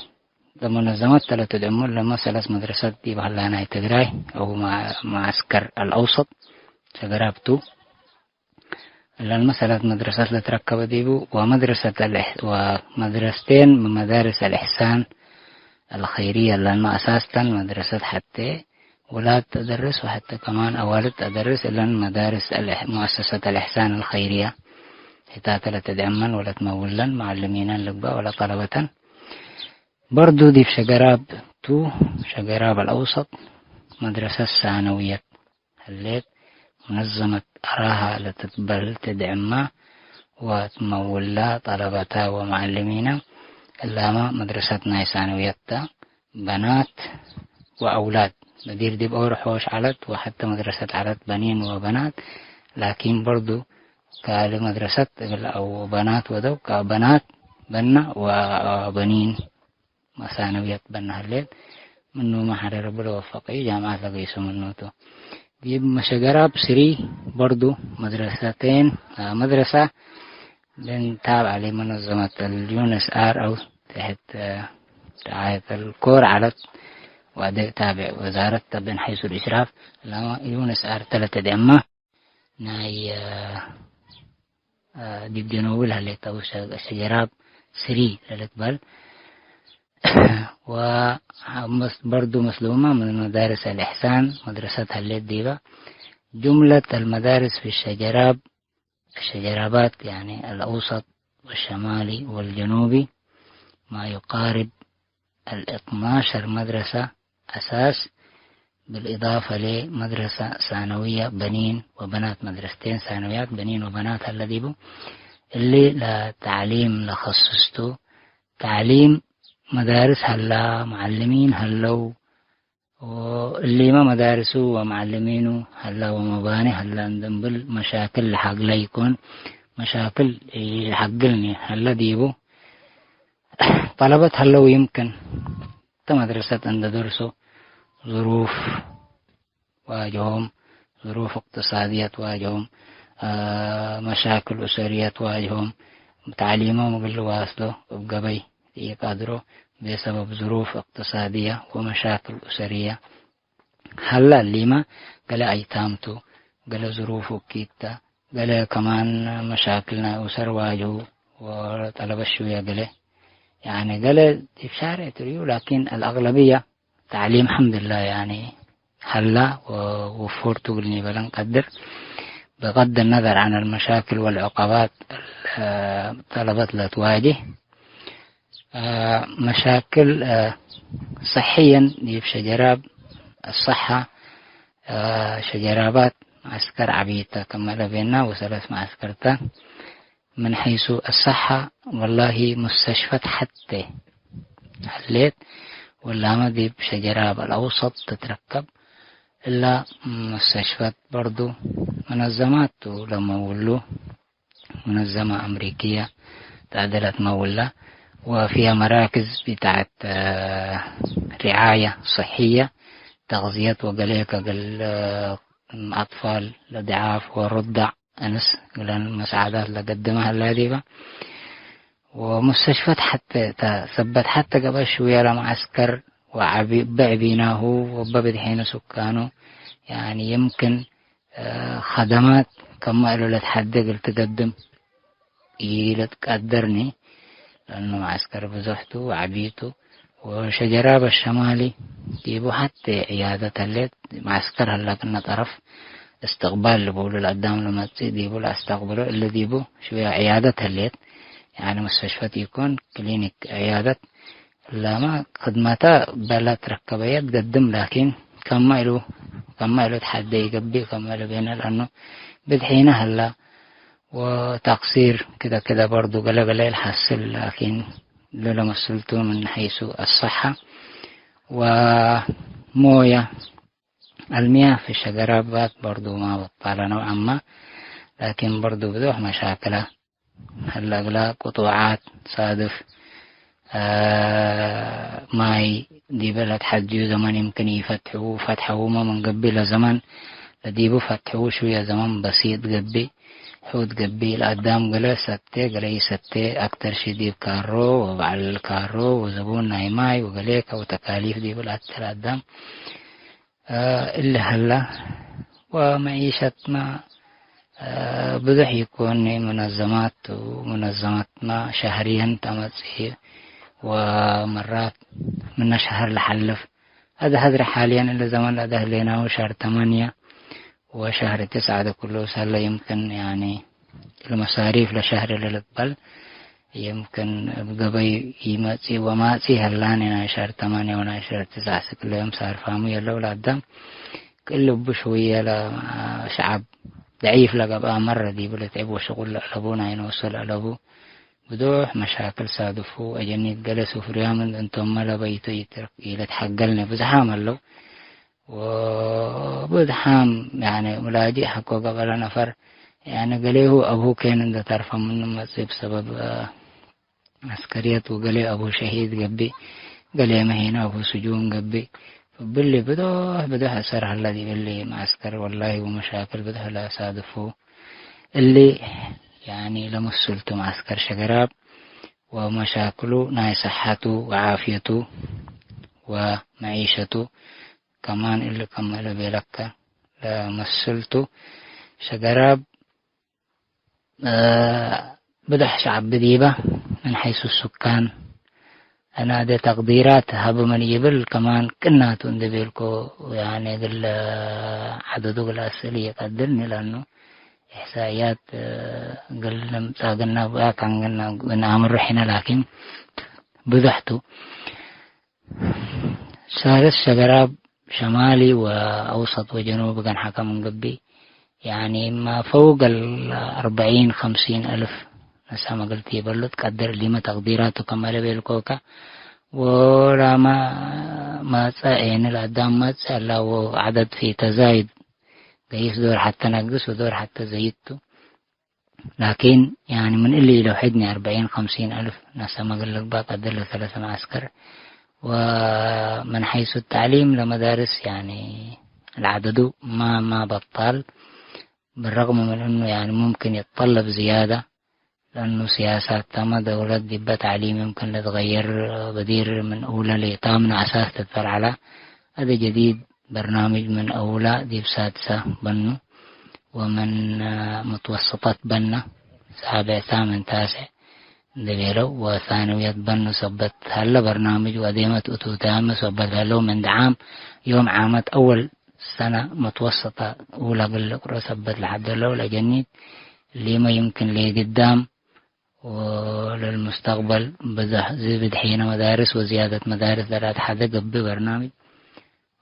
ለሙነዘመት ተ ለትድዕሙ ለመ ሰለስ መድረሰት ዲብ ሀላ ናይ ትግራይ አው መ-፣ መዐስከር አልአውሰጥ ሸገራብ ቱ። እለን መሰለት መድረሰት ለትረከበ ዲቡ፣ ወመድረሰት አልእሕ-፣ ወመድረስተን ምን መዳርስ አልእሕሳን አልኸይርየ፣ እለን መአሳስተን መድረሰት ሐቴ ውላድ ተደርስ ወሐቴ ከማን አዋልድ ተደርስ፣ እለን መዳርስ አልእሕ-፣ ሙአሰሰት አልእሕሳን አልኸይርየ ህታተ ለትድዕመን ወለትመውለን መዐልሚነን ልግበእ ወለጠለበተን። በርዱ ዲብ ሸገራብ ቱ፣ ሸገራብ አልአውሰጥ መድረሰት ሳነውየት ህሌት፣ ሙነዘመት አራሃ ለትትበህል ትድዕማ ወትመውላ ጠለበታ ወመዐልሚና። እላመ መድረሰት ናይ ሳነውየት ተ፣ በናት ወአውላድ። በዲር ዲብ ኦር ሖሽ ዐለት ወሐተ መድረሰት ዐለት በኒን ወበናት፣ ላኪን በርዱ ካልእ መድረሰት እግል አው በናት ወደው፣ ከበናት በና ወበኒን። መሳነውየት በነ ህሌት፣ ምኑመ ሐደር እቡ ለወፈቀዩ ጃምዓት ለገይሶ ምኑ ቱ። ዲብ መሸገራብ ስሪ በርዱ መድረሰቴን፣ መድረሳ ምን ታብዐ ለመነዘመት አልዩንስ አር አው ተሕት ረዓየት አልኮር ዐለት ወአደብ ታብዕ ወዛረት ተ ምን ሐይሱ ልእሽራፍ ለዩንስ አር ተ ለትድዕማ። ናይ፣ አ፣ ዲብ ጀኑብ ለህሌት አው ሸ-፣ ሸጀራብ ስሪ ለልትበል። ወመስ-፣ በርዱ መስሉመ ምን መዳርስ አልእሕሳን መድረሰት ህሌት ዲበ። ጁምለት አልመዳርስ ፊ ሸጀራብ፣ አሸጀራባት፣ ያኒ አልአውሰጥ ወሸማሊ ወልጀኑቢ ማ ዩቃርብ አልእትናሸር መድረሰ አሳስ፣ ብልኢዳፈ ለመድረሰ ሳነውየ በኒን ወበናት፣ መድረስተይን ሳነውያት በኒን ወበናት ሀለ ዲቡ። እሊ ለተዕሊም ለከስስቱ፣ ተዕሊም መዳርስ ሀላ፣ መዓልሚን ሀለው፣ ወእሊመ መዳርሱ ወመዓልሚኑ ሀላ ወመባኒ ሀላ እንዴ እምብል መሻክል ለሐግለ ኢኮን፣ መሻክል ኢሐግልኒ ሀለ ዲቡ። ጠለበት ሀለው ይምክን እተ መድረሰት እንዴ ደርሱ ዝሩፍ ዋጅሆም፣ ዝሩፍ እቅትሳድየት ዋጅሆም፣ አ፣ መሻክል ኡሰርየት ዋጅሆም፣ ተዕሊሞም እግል ልዋስሎ እብ ገበይ ኢቀድሮ፣ ቤሰበብ ዝሩፍ እቅትሳድየ ወመሻክል ኡሰርየ ሀላ እሊመ፣ ገሌ አይታምቱ፣ ገሌ ዝሩፉ እኪት ተ፣ ገሌ ከማን መሻክል ናይ ኡሰር ዋጅሁ ወጠለበት ሽውየ ገሌ፣ ያኒ ገሌ ዲብ ሻሬዕ ትርእዩ፣ ላኪን አልአግለብየ ተዕሊም ሐምድላህ ያኒ ሀላ ወውፉር ቱ እግል ኒበለ እንቀድር። ብቀድ ነዘር ዐን አልመሻክል ወልዕቀባት ጠለበት ለትዋጅህ፣ አ፣ መሻክል፣ አ፣ ሰሕየን ዲብ ሸጀራብ አሰሐ፣ አ፣ ሸጀራባት መዐስከር ዐቢተ ክመ ለቤና ወሰለስ መዐስከርተ ምን ሐይሱ አሰሐ ወላሂ ሙስተሽፈት ሐቴ ሀሌት ወላመ ዲብ ሸጀራብ አልአውሰጥ ትትረከብ እላ ሙስተሽፈት በርዱ መነዘማት ቱ ለመውሉ منظمة أمريكية تعدلت مولة، وفيها مراكز بتاعت، آه، رعاية صحية، تغذية وقليك قل، آه، أطفال الضعاف والرضع أنس، لأن مساعدات لقدمها اللاديبة. ومستشفى حتى ت-، ثبت حتى قبل شوية لمعسكر وعبي-، بعبيناه وببدحين سكانه، يعني يمكن እ፣ ከደማት ከመ እሉ ለትሐዴ እግል ትገድም ኢልትቀደርኒ፣ ለእኑ መዐስከር ብዞሕ ቱ ወዐቢ ቱ፣ ወሸጀራብ አሸማሊ ዲቡ ሐቴ ዕያደት ሀሌት፣ መዐስከር ሀላ ክነ ጠረፍ እስትቅባል ልቡሉ፣ ለአዳም ለመጽእ ዲቡ ለአስተቅብሎ፣ እሊ ዲቡ ሽውየ ዕያደት ሀሌት፣ ያኒ ሙስተሽፈት ኢኮን፣ ክሊኒክ ዕያደት፣ እላመ ክድመተ በለ ትረከበየ ትገድም፣ ላኪን ከመ እሉ፣ ከመ እሉ ተሐዴ ኢገብእ፣ ከመ እሉ ቤነ ለአኑ ብድሒነ ሀላ፣ ወተቅሲር ክደ ክደ በርዱ ገለ ገለ ኢልሐስል፣ ላኪን ለለመስልቱ ምን ሐይሱ አሰሐ ወሞየ አልሚያህ ፊ ሸገራባት በርዱ ማ በጣለ ነውዐን ማ፣ ላኪን በርዱ ብዞሕ መሻክለ። ሀለ እግለ ቅጡዓት ሳድፍ፣ አ፣ ማይ ዲበ ለትሐዝዩ ዘመን ይምክን ኢፈትሕዉ፣ ፈትሐዉመ ምን ገብእ ለዘመን ለዲቡ ፈትሕዉ ሽውየ ዘመን በሲጥ ገብእ፣ ሑድ ገብእ፣ ለአዳም ገሌ ሰቴ ገሌ ኢሰቴ፣ አክተር ሺ ዲብ ካሮ ወበዐል ካሮ ወዘቡን ናይ ማይ ወገሌከ ወተካሊፍ ዲቡ ለአተ ለአዳም አ፣ እሊ ሀላ ወመዒሸትመ፣ አ፣ ብዙሕ ኢኮን፣ ሙነዘማት ቱ፣ ሙነዘማትመ ሸህርየን ተመጽእ ወመራት ምነ ሸህር ለሐልፍ። አዜ ሐድረ ሓልየን እሊ ዘመን ለአዜ ህሌናሁ ሸህር ተማንየ ወሸህር ትስዐ ደ ኩሉ ሰለ ይምክን፣ ያኒ፣ ለመሳሪፍ ለሸህር ለልትበል፣ የምክን እብ ገበይ ኢመጽእ ወማጽእ ሀላኒ፣ ናይ ሸህር ተማንየ ወናይ ሸህር ትስዐ ስቅለ ዮም ሳርፋሙ የለው ለአዳም። ክል እቡ ሽውየ ለሸዐብ ደዒፍ ለገብአ መረ ዲቡ ለትዕብ ወሽቁል ለአለቡ ናይ ኖሱ ለአለቡ ብዶሕ መሻክል ሳድፉ፣ አጀኒት ገሌ ሱፍርያም እንቶመ ለበይቶ ኢትር-፣ ኢልትሐገልነ ብዝሓም ዐለው። ወብዝሓም፣ ያኒ፣ ሙላጅእ ሐቆ ገብአ ለነፈር፣ ያኒ፣ ገሌሁ አቡሁ ኬን እንደ ተርፈ ምኑ መጽእ ብሰበብ፣ አ፣ ዐስከርየት፣ ወገሌ አቡሁ ሸሂድ ገብእ፣ ገሌመ ሄነ አቡሁ ስጁን ገብእ። እብሊ ብዶሕ ብዶሕ አሰር ሀለ ዲብ እሊ መዐስከር ወላሂ ወመሻክል ብዶሕ ለአሳድፉ። እሊ፣ ያኒ፣ ለምሱል ቱ መዐስከር ሸገራብ ወመሻክሉ ናይ ሰሐቱ ወዓፍየቱ ወመዒሸቱ ከማን እሊ ክም ለቤለከ ለመስል ቱ። ሸገራብ፣ እ፣ ብደሕ ሸዐብ ዲበ ምን ሐይሱ ሱካን፣ አነ አደ ተቅዲራት ሀቡ ምን ይብል ከማን ቅናቱ እንዴ ቤልኮ፣ ያኒ እግል ዐደዱ እግል አስእል ኢቀድርኒ፣ ለአኑ ኢሕሳእያት እግል ንምጻግና ብአካን ግና እንአምሩ ሕነ፣ ላኪን ብዞሕ ቱ። ሳልስ ሸገራብ ሸማሊ ወአውሰጥ ወጀኑብ ገንሐከ ምን ገብእ፣ ያኒ ማ ፈውቅ አልአርበዒን ከምሲን አልፍ ነሰመ እግል ቲበሉ ትቀድር። ሊመ ተቅዲራቱ ከመ ለቤልኮከ፣ ወላመ መጸ ዔኒ ለአዳም መጸ አላ ወዐደድ ፊ ተዛይድ፣ ገይስ ዶር ሐተ ነግስ ወዶር ሐተ ዘይድ ቱ። ላኪን፣ ያኒ፣ ምን እሊ ኢለውሕድኒ አርበዒን ከምሲን አልፍ ነሰመ እግል ልግበእ ቀድር ለሰለሰ መዐስከር። ወምን ሐይሱ ተዕሊም ለመዳርስ፣ ያኒ፣ ለዐደዱ ማ፣ ማ በጣል፣ ብረቅም ምን እኑ፣ ያኒ፣ ሙምክን ይጠለብ ዝያደ፣ ለእኑ ስያሳት ተመ ደውለት ዲበ ተዕሊም የምክን ልትገየር፣ በዲር ምን እውለ ሌጣም ምን አሳስ ትትፈር ዐለ። አዜ ጀዲድ በርናምጅ ምን አውላ ዲብ ሳድሰ በኑ፣ ወምን ምትወስጠት በነ ሳብዕታ ምን ታስዕ እንዴ ቤለው፣ ወሳንውየት በኑ ሰበት ሀለ በርናምጅ ወአዴመት እቱ ተመ ሰበት ሀለው ምን ደዓም ዮም ዓመት አወል ሰነ መትወሰጠ ኡላ እግል ልቅሮ ሰበት ለሐደለው ለጀኒት ሊመ ይምክን ለግዳም ወለልሙስተቅበል ብዘሕ ዝብድ ሒነ መዳርስ ወዝያደት መዳርስ ለለአትሐዜ ገብእ በርናምጅ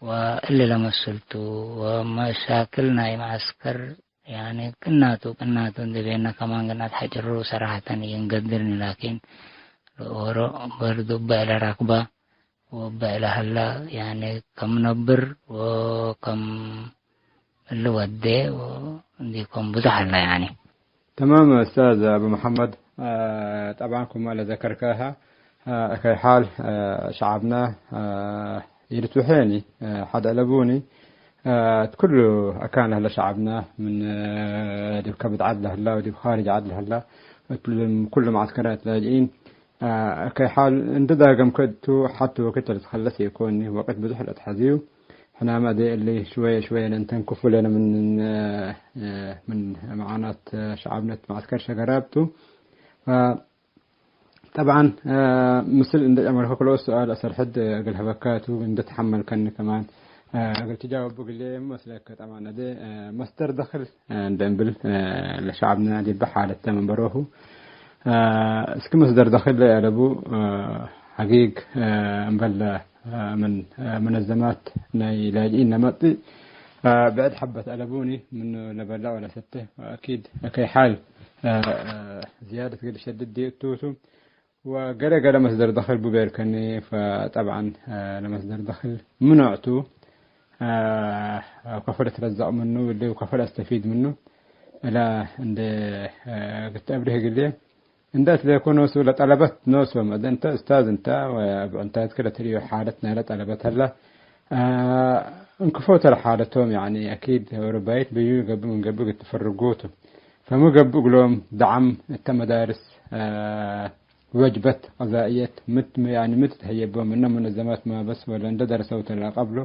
ወእሊ ለመስል ቱ። ወመሻክል ናይ መዐስከር ያኒ ቅናቱ ቅናቱ እንዴ ቤነ ከማን ግን አትሐጭሩ ሰራሐተን ኢእንገድርኒ ላኪን ለኦሮ በርዱ እበ ለራክባ ወበ ለሀላ ያኒ ከም ነብር ወከም እሊ ወዴ ወእንዲኮም ብዙሕ ሀላ ያኒ። ተማም ኡስታዝ አቡ መሐመድ፣ አ፣ ጠብዓን ኩማ ለዘከርከሃ፣ አ፣ እከይ ሓል፣ አ፣ ሸዓብና፣ አ፣ ኢልትውሐኒ፣ አ፣ ሐድ አለቡኒ፣ አ፣ እት ኩሉ አካን ለህለ ሸዓብና ምን፣ አ፣ ዲብ ከብድ ዐድ ለህላ ወዲብ ካርጅ ዐድ ለህላ እት ኩሉ መዓስከራት ላጅኢን፣ አ፣ እከይ ሓል እንዴ ዳገምከ እቱ ሐቲ ወክድ ለልትከለስ ኢኮኒ፣ ወቅት ብዙሕ ለአትሐዝዩ። ሕናመ እዴ እሊ ሽወየ ሽወየ ለእንተንክፉ ለነ ምን፣ አ፣ ምን መዓናት ሸዓብነት መዓስከር ሸገራብ ቱ። አ፣ ጠብዓን፣ አ፣ ምስል እንዴ ጨመርኩ ክልኦት ሱኣል አሰር ሕድ እግል ሀበካቱ እንዴ ተሐመልከኒ ከማን፣ አ፣ እግል ትጃወቡ ግሌ መስለከ። ጠብዓን እዴ፣ አ፣ መስደር ደክል፣ አ፣ እንዴ እምብል፣ አ፣ ለሸዓብነ ዲበ ሓለት ተ መንበሮሁ። አ፣ እስክ መስደር ደክል ለአለቡ፣ አ፣ ሐጊግ፣ አ፣ እምበል፣ አ፣ ምን፣ አ፣ መነዘማት ናይ ላጅኢን ለመጽእ፣ አ፣ ብዕድ ሐበት አለቡኒ ምኑ ለበልዕ ወለሰቴ፣ ወአኪድ እከይ ሓል፣ አ፣ አ፣ ዝያደት እግል ሸድድ ዲዩ እቱ ቱ። ወገሌ ገሌ መስደር ደክል ቡ ቤልከኒ፣ ፈጠብዓን፣ አ፣ ለመስደር ደክል ምኑዕ ቱ፣ አ፣ ከፎ ልትረዘቅ ምኑ፣ እሊ ከፎ ለአስተፊድ ምኑ፣ እላ እንዴ፣ አ፣ ግት አብርህ እግልዬ፣ እንዴ አትሌኮ ኖሱ ለጠለበት ኖሶም፣ እደ እንተ እስታዝ እንተ ወአብ ዕንታትከ ለትርእዮ ሓለት ናይለ ጠለበት ሀላ፣ አ፣ እንክፎተ ለሓለቶም፣ ያኒ አኪድ ወረባይት ብዩ ገብእ ምን ገብእ እግል ትፈርጎ ቱ። ፈሙ ገብእ እግሎም ደዓም እተ መዳርስ፣ አ፣ ወጅበት ቀዛእየት ምት፣ ያኒ ምት ተህየቦ ምነ ሙነዘማት ማበስ ወለ እንደ ደርሰው ተለአቀብሎ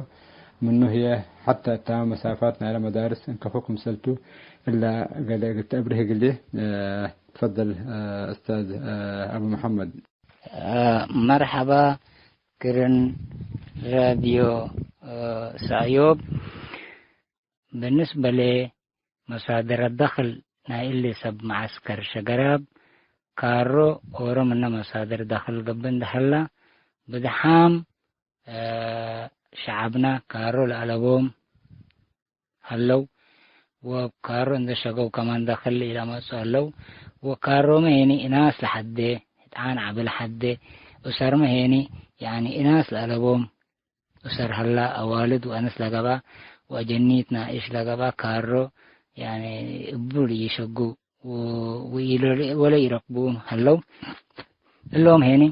ምኑ ህዬ ሐተ እታመ መሳፋት ናይለ መዳርስ እንከፎ ክምሰልቱ እላ ገሌ እግል ተአብርህ እግልዬ። አ፣ ትፈደል፣ አ፣ እስታዝ፣ አ፣ አቡ መሐመድ። አ፣ መርሐባ ክርን ራድዮ፣ አ፣ ሰእዮብ። ብንስበ ለመሳድረ ደክል ናይ እሊ ሰብ መዐስከር ሸገራብ፣ ካሮ ኦሮ ምነ መሳድር ደክል ገብእ እንዴ ሀላ፣ ብዝሓም፣ አ፣ ሸዐብነ ካሮ ለአለቦም ሀለው፣ ወካሮ እንዴ ሸገው ከማን ደክል ኢለመጽኡ ሀለው፣ ወካሮመ ሄኒ እናስ ለሐዴ፣ ህጥዓን ዐቢ ለሐዴ፣ ኡሰርመ ሄኒ፣ ያኒ እናስ ለአለቦም፣ ኡሰር ሀላ፣ አዋልድ ወአንስ ለገብአ ወአጀኒት ናእሽ ለገብአ ካሮ፣ ያኒ እቡ ለኢሸጉ ወ-፣ ወኢለ-፣ ወለ ኢረክቡ ሀለው። እሎም ሄኒ፣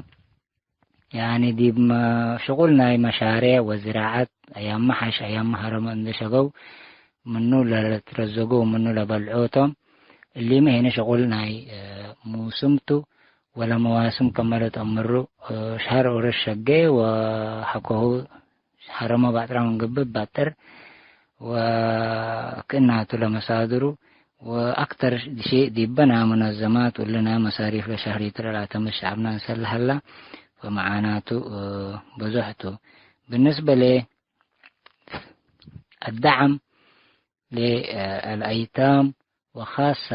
ያኒ ዲብ መ-፣ ሽቁል ናይ መሻሬዕ ወዝራዐት፣ አያመ ሐሽ፣ አያመ ሀረመ እንዴ ሸገው፣ ምኑ ለትረዘጎ ወምኑ ለበልዖ ቶም። እሊመ ሄኒ ሽቁል ናይ፣ እ፣ ሙስም ቱ። ወለመዋስም ከመ ለተአምሩ፣ ሸሀር ኦሮት ሸጌ ወሐቆሁ ሀረመ ባጥራ ምን ገብእ ባጥር ወክእናቱ ለመሳድሩ ወአክተር ሼእ ዲበ ናይ ሙነዘማት ወለ ናይ መሳሪፍ ለሸህሪቱ ለላተመ ሸዐብና እንሰል ለሀላ ወመዓናቱ ብዙሕ ቱ። ብንስበ ለ አዳዓም ለአልአይታም ወካሰ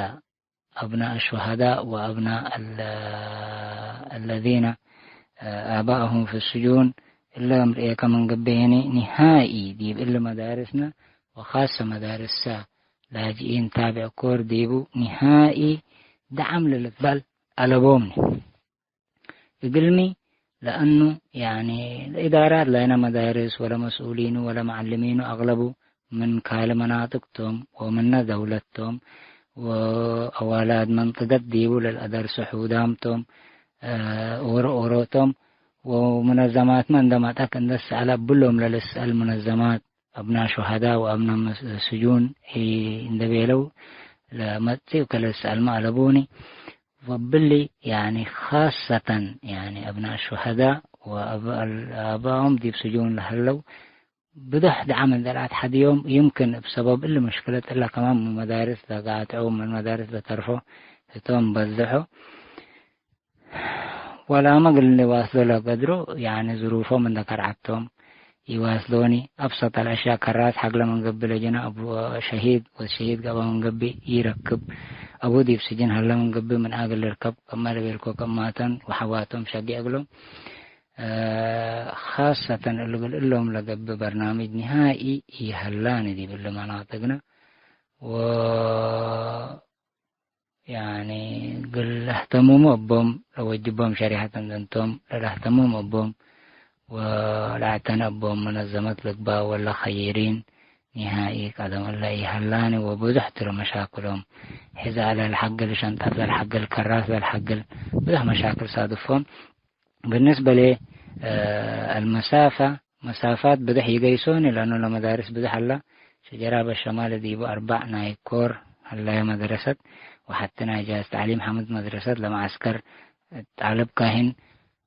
أبناء الشهداء وأبناء ال-، الذين آباؤهم في السجون እለ እም ርኤከ ምን ገብእ ህኒ ኒሃኢ ዲብ እሊ መዳርስነ ወኻሰ መዳርሰ ላጅኢን ታብዕ ኮር ዲቡ ኒሃኢ ደዓም ለልትበል አለቦምኒ። እግልሚ ለአኑ፣ ያኒ፣ ለእዳራት ላይነ መዳርስ ወለመስኡሊኑ ወለመዐልሚኑ አግለቡ ምን ካልእ መናጥቅ ቶም ወምነ ደውለት ቶም ወአዋላድ መንጥቀት ዲቡ ለልአደርሶ ሑዳም ቶም፣ እ፣ ኦሮ ኦሮ ቶም ወሙነዘማትመ እንደ መጠክ እንደ ሰአለ እብሎም ለልስአል ሙነዘማት አብና ሹሀዳ ወአብና መስ-፣ ስጁን ኢ-፣ እንደ ቤለው ለመጽእ ከለስአልመ አለቡኒ። ወብሊ፣ ያኒ፣ ካሰተን፣ ያኒ፣ አብና ሹሀዳ ወአብ-፣ አባኦም ዲብ ስጁን ለሀለው ብዶሕ ደዓም እንደ ለአትሐድዮም፣ ይምክን እብ ሰበብ እሊ ምሽክለት እለ ከማን ምን መዳርስ ለጋጥዑ፣ ምን መዳርስ ለተርፎ ህቶም በዝሖ። ወላመ እግል ልዋስሎ ለቀድሮ፣ ያኒ ዝሩፎም እንደ ከርዐቶም ኢዋስሎኒ። አብሰጥ አልአሽያእ ከራስ ሐግለ ምን ገብእ ለጀነ አቡ ሸሂድ ወሸሂድ ገብአ ምን ገብእ ኢረክብ። አቡ ዲብ ስጅን ሀለ ምን ገብእ ምን አግል ልርከብ፣ ከመ ለቤልኮ ከማተን ወሐዋቶም ሸጌ እግሎም። እ፣ ካሰተን እግል እሎም ለገብእ በርናምጅ ኒሃኢ ኢሀላኒ ዲብ እሊ መናጥቅነ። ወ ያኒ፣ እግል ለህተምሙ እቦም ለወጅቦም ሸሪሐት እንቶም ለለህተምሙ እቦም ወለአተነ እቦም መነዘመት ልግባእ ወለ ኸይሪን ኒሃኢ ቀደም እለ ኢሀላኒ ወብዙሕ ቱ ለመሻክሎም። ሕዛእ ለልሐግል፣ ሸንጠት ለልሐግል፣ ከራስ ለልሐግል፣ ብዙሕ መሻክል ሳድፎም። ብንስበ ለ፣ እ፣ አልመሳፈ፣ መሳፋት ብድሕ ይገይሶኒ፣ ለአኑ ለመዳርስ ብድሕ አላ። ሸጀራብ አሸማል ዲቡ አርበዕ ናይ ኮር ሀለየ መድረሰት፣ ወሐቲ ናይ ጃዝ ተዕሊም ሐምድ መድረሰት ለመዐስከር ጣልብ ካህን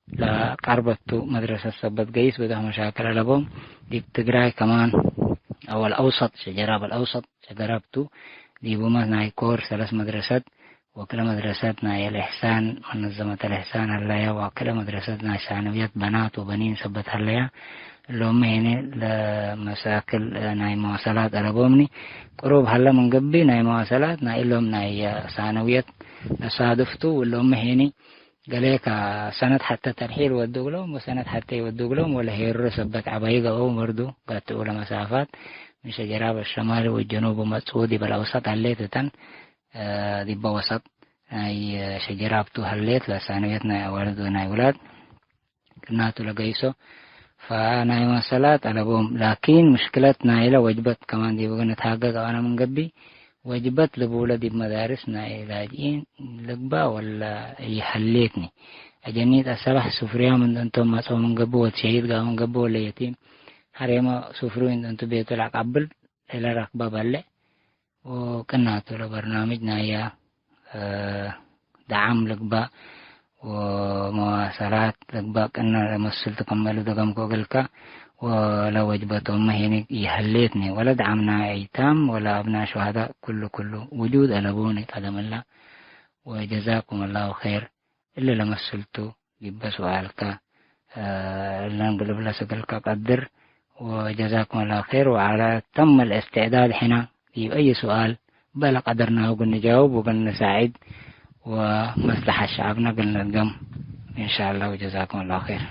ለቀርበቱ መድረሰት ሰበት ገይስ ብድሕ መሻክል አለቦም። ዲብ ትግራይ ከማን አወል አውሰጥ፣ ሸጀራብ አልአውሰጥ ሸጀራብ ቱ፣ ዲቡመ ናይ ኮር ሰለስ መድረሰት፣ ወክለ መድረሰት ናይ አልእሕሳን፣ መነዘመት አልእሕሳን ሀለያ፣ ወክለ መድረሰት ናይ ሳነውየት በናት ወበኒን ሰበት ሀለያ። እሎምመ ሄኒ ለመሳክል ናይ መዋሰላት አለቦምኒ። ቅሩብ ሀለ ምን ገብእ ናይ መዋሰላት ናይ እሎም ናይ ሳነውየት ለሳድፍቱ፣ እሎምመ ሄኒ ገሌ ከሰነት ሐቴ ተርሒል ወዱ እግሎም ወሰነት ሐቴ ወዱ እግሎም ወለሄሮ ሰበት ዐባዩ ገብአው መርዱ ጋትኡ ለመሳፋት ምን ሸጀራብ አሸማል ወጀኑብ ወመጽኡ ዲበ ለአውሰጥ ሀሌት እተን። እ፣ ዲበ ወሰጥ ናይ ሸጀራብ ቱ ሀሌት፣ ለሳንየት ናይ አዋልድ ወናይ ውላድ ቅናቱ ለገይሶ፣ ፈናይ መሰላት አለቦም። ላኪን፣ ምሽክለት ናይለ ወጅበት ከማን ዲቡ ንትሃገግ አዋነ ምን ገብእ፣ ወጅበት ልቡለ ዲብ መዳርስ ናይ ላጅኢን ልግባእ ወላ ኢሀሌትኒ። አጀኒት አሰባሕ ሱፍርያም እንደ እንቶም መጽኦ ምን ገብእ፣ ወድ ሸሂድ ጋር ምን ገብእ፣ ወለ የቲም ሐሬመ ሱፍሩ እንደ እንቱ ቤቱ ለአቃብል፣ ለረክበ በልዕ። ወቅናቱ ለበርናምጅ ናያ፣ እ፣ ደዓም ልግባእ ወመዋሰላት ልግባእ ቅነ ለመስል ትከመሉ ደገምኮ እግልከ ወለወጅበቶመ ሄኒ ይሀሌትኒ። ወለ ደዓም ናይ አይታም ወለ አብና ሹሀዳእ ክሉ ክሉ ውጁድ አለቡኒ ቀደም እላ። ወጀዛኩም አላሁ ኸይር። እሊ ለመስል ቱ ዲበ ሱኣልከ፣ እ፣ እለን ግልብ ለሰግልከ ቀድር። ወጀዛኩም አላሁ ኸይር። ወዐለ ተም አልእስትዕዳድ ሕነ ዲብ አይ ሱኣል በለ ቀደርናሁ እግል ንጃውብ ወእግል ንሳዕድ ወመስለሐት ሸዐብነ እግል ነድገም እንሻአላህ። ወጀዛኩም አላሁ ኸይር።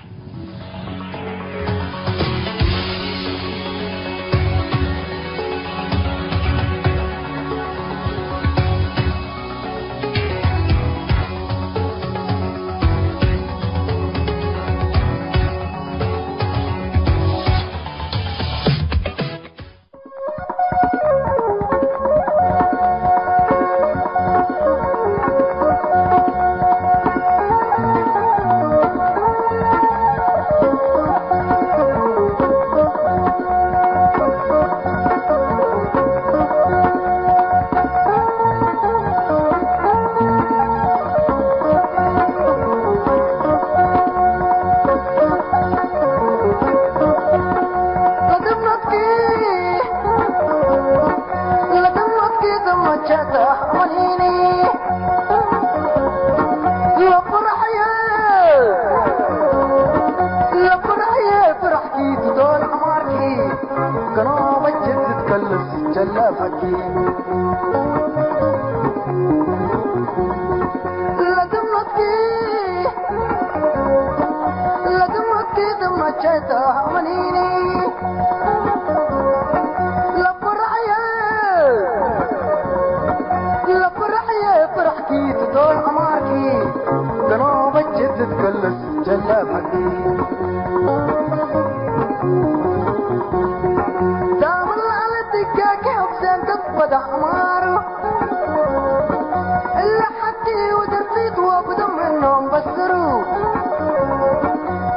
ዮም በስሩ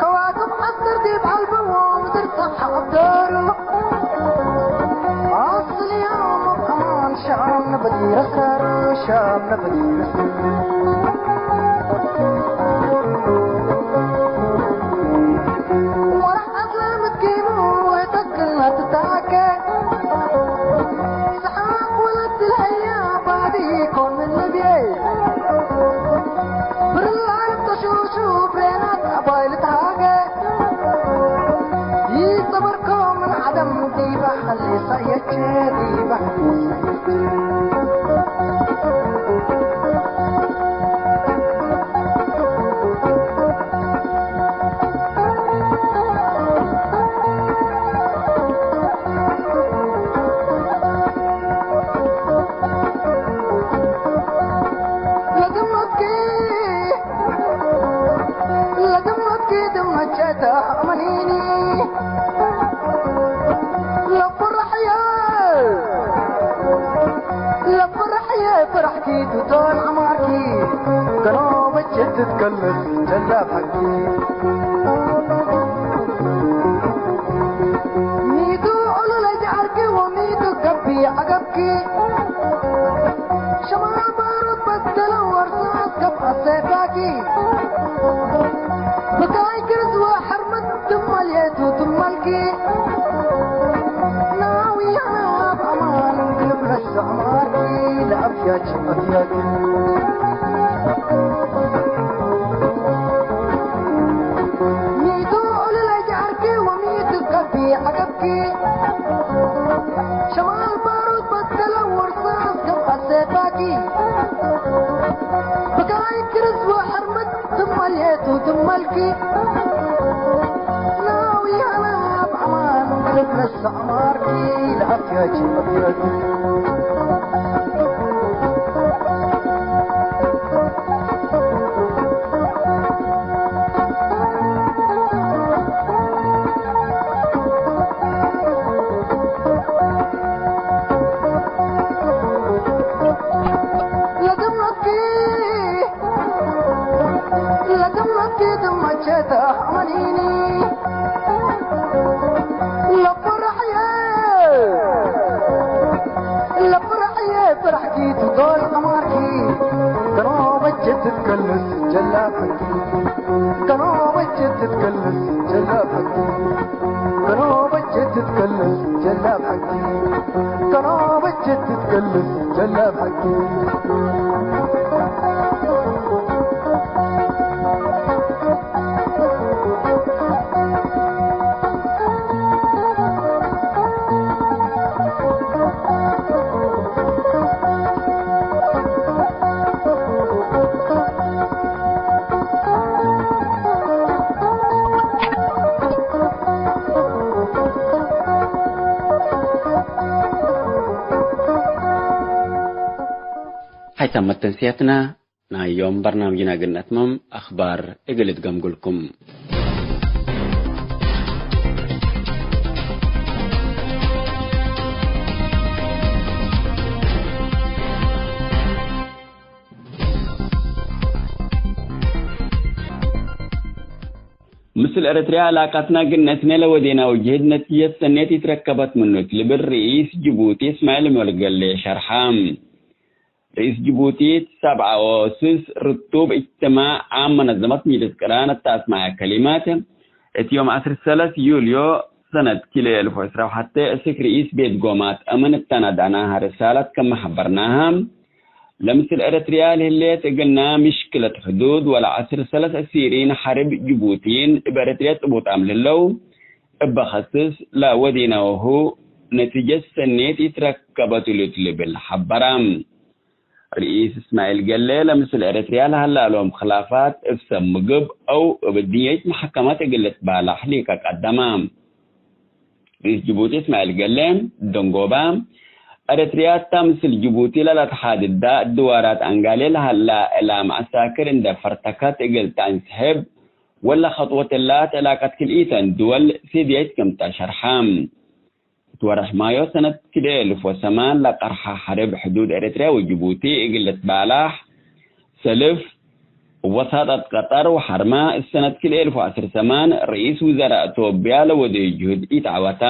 ከዋክብ ዐስር ዲብ አልበዎ ምድር ጸብሐ አብደሩ። አስል ዮም አማን ሻም ነበዲ ረስራሩ ሻም ነበዲ ረስራሩ። ወራሕ አስለ ምትኪሙ ተክልና ትታከ ሰሓቅ ወለት ለሀያ ባዲ ኮን ምን ንብየ። ብርላን ተሹሹ ብሬናት አባይ ልትሃገ። ይጸበርኮ ምን ዐደም ዲበ ሐሊሰ የቼ ዲበ ሐሊሰ የቼ። ለግመትኪ ለግመትኪ ድመቼተ አመኒኒ ለፍረሕየ ለፍረሕየ ፍረሕኪ ቱቶን ዐማርኪ ከኖ በቼ ትትከለስ ጀላብ ሐቂ። ሚቱ ዑሉለ ጀዐርኪ ወሚቱ ገብእ ዐገብኪ። ሸማል ባሩድ በደለ ወርሳስ ገብአ ሴፋኪ። ብካይ ግርዝ ወሐርመት ትመልየቱ ትመልኪ። ናዊ አነ አብ አማን ግልብ ለሰማርኪ ለአፍያኪ አፍያኪ። ሚቱ ዑሉለ ጀዐርኪ ወሚቱ ገብእ ዐገብኪ። ሸማል ባሩድ በደለ ወርሳስ ገብአ ሴፋኪ። ብካይ ግርዝ ወሐርመት ትመልየቱ ትመልኪ። ናዊ አነ አብ አማን ግልብ ለሰማርኪ ለአፍያኪ አፍያኪ። ለግመትኪ ለግመትኪ ድመቼተ አመኒኒ። ለፍረሕየ ለፍረሕየ ፍረሕኪ ቱቶል አማርኪ። ከኖ በቼ ትትከለስ ጀላብ ሐቂ። ከኖ በቼ ትትከለስ ጀላብ ሐቂ። ከኖ በቼ ትትከለስ ጀላብ ሐቂ። ከኖ በቼ ትትከለስ ጀላብ ሐቂ። ሐይታም መተንስያትና ናይ ዮም በርናምጅና እግል ነትመም አኽባር እግል እትገምግልኩም። ምስል ኤረትርያ አላቃትና ግነትነ ለወዴናሁ ጅህድ ነቲጀት ሰኔት ኢትረከበት ምኑ እት ልብል ርኢስ ጅቡቲ እስማዒል ዑመር ገሌ ሸርሐ። ርኢስ ጅቡቲ እት ሰብዓ ኦስስ ርቱብ እጅትማዕ ዓም መነዘመት ምጅልስ ቅራን እት አስማዐ ከሊማት፣ እት ዮም ዐስር ሰለስ ዩልዮ ሰነት ክልኤ እልፍ ወዕስራ ወሐቴ እስክ ርኢስ ቤት ጎማት አምን እተናዳናሀ ርሳለት ክመ ሐበርናሀ፣ ለምስል ኤረትርያ ለህሌት እግልና ምሽክለት ሕዱድ ወለዐስር ሰለስ አሲሪን ሐርብ ጅቡቲን እብ ኤረትርያ ጥቡጣም ለህለው፣ እበ ከስስ ለወዴናሁ ነቲጀት ሰኔት ኢትረከበት እሉ እት ልብል ሐበረ። ርኢስ እስማዒል ገሌ ለምስል ኤረትርያ ለሀላ ሎም ክላፋት እብ ሰብ ምግብ አው እብ ድንየት መሐከመት እግል ልትባላሕ ሊቀ ቀደመ። ርኢስ ጅቡቲ እስማዒል ገሌ፣ ደንጎባ፣ ኤረትርያ እታ ምስል ጅቡቲ ለለትሓድዳ ድዋራት አንጋሌ ለሀላ እላ መዐሳክር እንዴ ፈርተከት እግል ተአንስሕብ፣ ወለ ከጥወት እላ ተላቀት ክልኢተን ድወል ሲድየት ክምተ ሸርሐ። እት ወርሕ ማዮ ሰነት ክልኤ እልፍ ወሰማን ለቀርሐ ሐርብ ሕዱድ ኤረትርያ ወጅቡቲ እግል ልትባላሕ ሰልፍ ወሳጠት ቀጠር ወሐርመ እሰነት ክልኤ እልፍ ወዐስር ሰማን ርኢስ ውዘራእ ቶብያ ለወደዩ ጅሁድ ኢተዐወተ።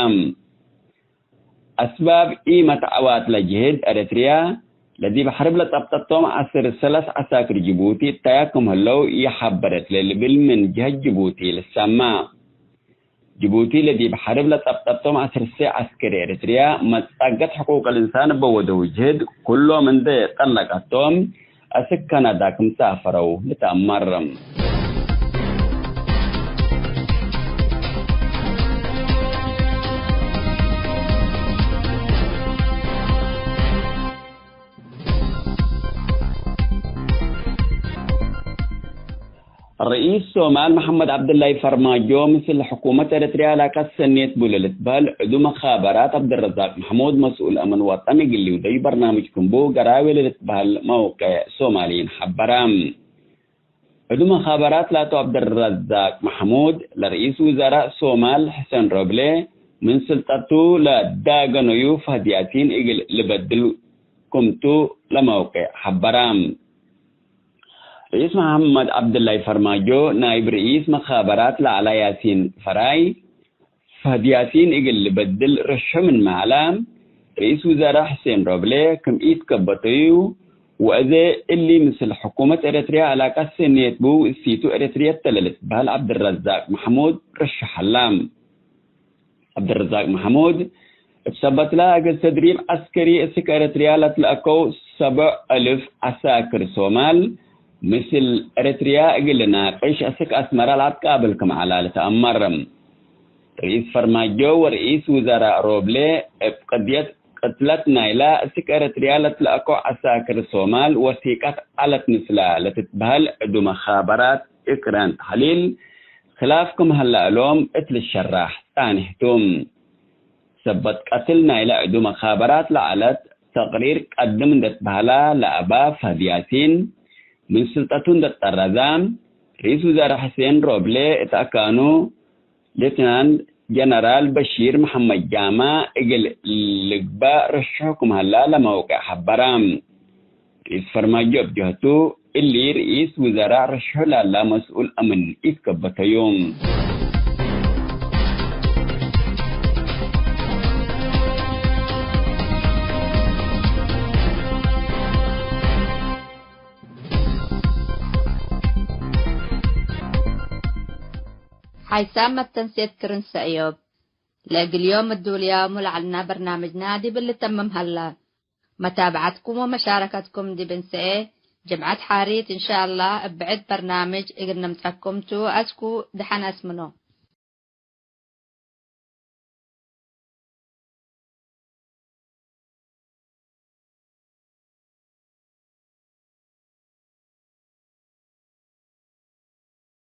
አስባብ ኢመትዐዋት ለጅህድ ኤረትርያ፣ ለዲብ ሐርብ ለጸብጠቶም ዐስር ሰለስ ዐሳክር ጅቡቲ እታያ ክም ህለው ይሐበረት ለልብል ምን ጅህት ጅቡቲ ልሰማ። ጅቡቲ ለዲብ ሐርብ ለጸብጠቶም ዐስር ሴዕ ዐስከሪ ኤረትርያ መጻገት ሕቁቅ ልእንሳን እበ ወደው ጅህድ ኩሎም እንዴ ጠለቀቶም፣ አስክ ካናዳ ክም ሳፈረው ልትአመር። ርኢስ ሶማል መሐመድ ዐብደላይ ፈርማጆ፣ ምስል ሕኩመት ኤረትርያ ላካት ሰኔት ቡ ለልትበህል ዕዱ መኻበራት ዐብደረዛቅ መሕሙድ፣ መስኡል አምን ወጠን እግል ሊውደዩ በርናምጅ ክም ቡ፣ ገራዌ ለልትበህል መውቅዕ ሶማልይን ሐበረ። ዕዱ መኻበራት ላቱ ዐብደረዛቅ መሕሙድ፣ ለርኢስ ውዘራእ ሶማል ሕሴን ሮብሌ ምን ስልጠቱ ለዳገነዩ ፈህድ ያሲን እግል ልበድል ክምቱ ለመውቅዕ ሐበረ። ርኢስ መሐመድ ዐብደላይ ፈርማጆ፣ ናይብ ርኢስ መኻበራት ለዐላ ያሲን ፈራይ፣ ፈህድ ያሲን እግል ልበድል ርሹ ምንመ ዐለ፣ ርኢስ ውዘራእ ሕሴን ሮብሌ ክም ኢትከበተዩ፣ ወአዜ እሊ ምስል ሕኩመት ኤረትርያ ዐላቀት ሰኔት ቡ፣ እሲቱ ኤረትርየት ተ ለልትበህል ዐብደረዛቅ መሕሙድ ርሹ ሀላ። ዐብደረዛቅ መሕሙድ፣ እብ ሰበትለ እግል ተድሪብ ዐስከሪ እስክ ኤረትርያ ለትለአከው ሰብዕ እልፍ ዐሳክር ሶማል፣ ምስል ኤረትርያ እግል ልናቅሽ እስክ አስመረ ለአትቃብል ክም ዐላ ልትአመር። ርኢስ ፈርማጆ ወርኢስ ውዘራእ ሮብሌ፣ እብ ቅድየት ቅትለት ናይላ እስክ ኤረትርያ ለትለአከው ዐሳክር ሶማል ወሲቀት ዐለት ምስላ ለትትበህል ዕዱ መኻበራት እቅራን ተሕሊል፣ ክላፍ ክም ሀላ እሎም እት ልሸራሕ ጻንሕ ቱ። ሰበት ቀትል ናይለ ዕዱ መኻበራት ለዐለት ተቅሪር ቀድም እንዴ ትበህላ ለአባ ፈህድ ያሲን፣ ምን ስልጠቱ እንዴ ትጠረዘ፣ ርኢስ ውዛረ ሕሴን ሮብሌ እት አካኑ ሌትናንት ጀነራል በሺር መሐመድ ጃማ እግል ልግባእ ርሹሕ ክም ሀላ ለመውቅዕ ሐበረ። ርኢስ ፈርማጆ እብ ጀህቱ፣ እሊ ርኢስ ውዘራእ ርሹሕ ላላ መስኡል አምን ኢትከበተዩ። ሓይሳም መተንሴት ክርን ሰእዮብ። ለእግል ዮም እዱልያሙ ለዐልና በርናምጅና ዲብ ልተምም ሀላ። መታብዐትኩም ወመሻረከትኩም ዲብ እንሰኤ ጅምዐት ሓሪት እንሻአላህ እብ ብዕድ በርናምጅ እግል ንምጸኩም ቱ። አስኩ ደሐን አስምኖ።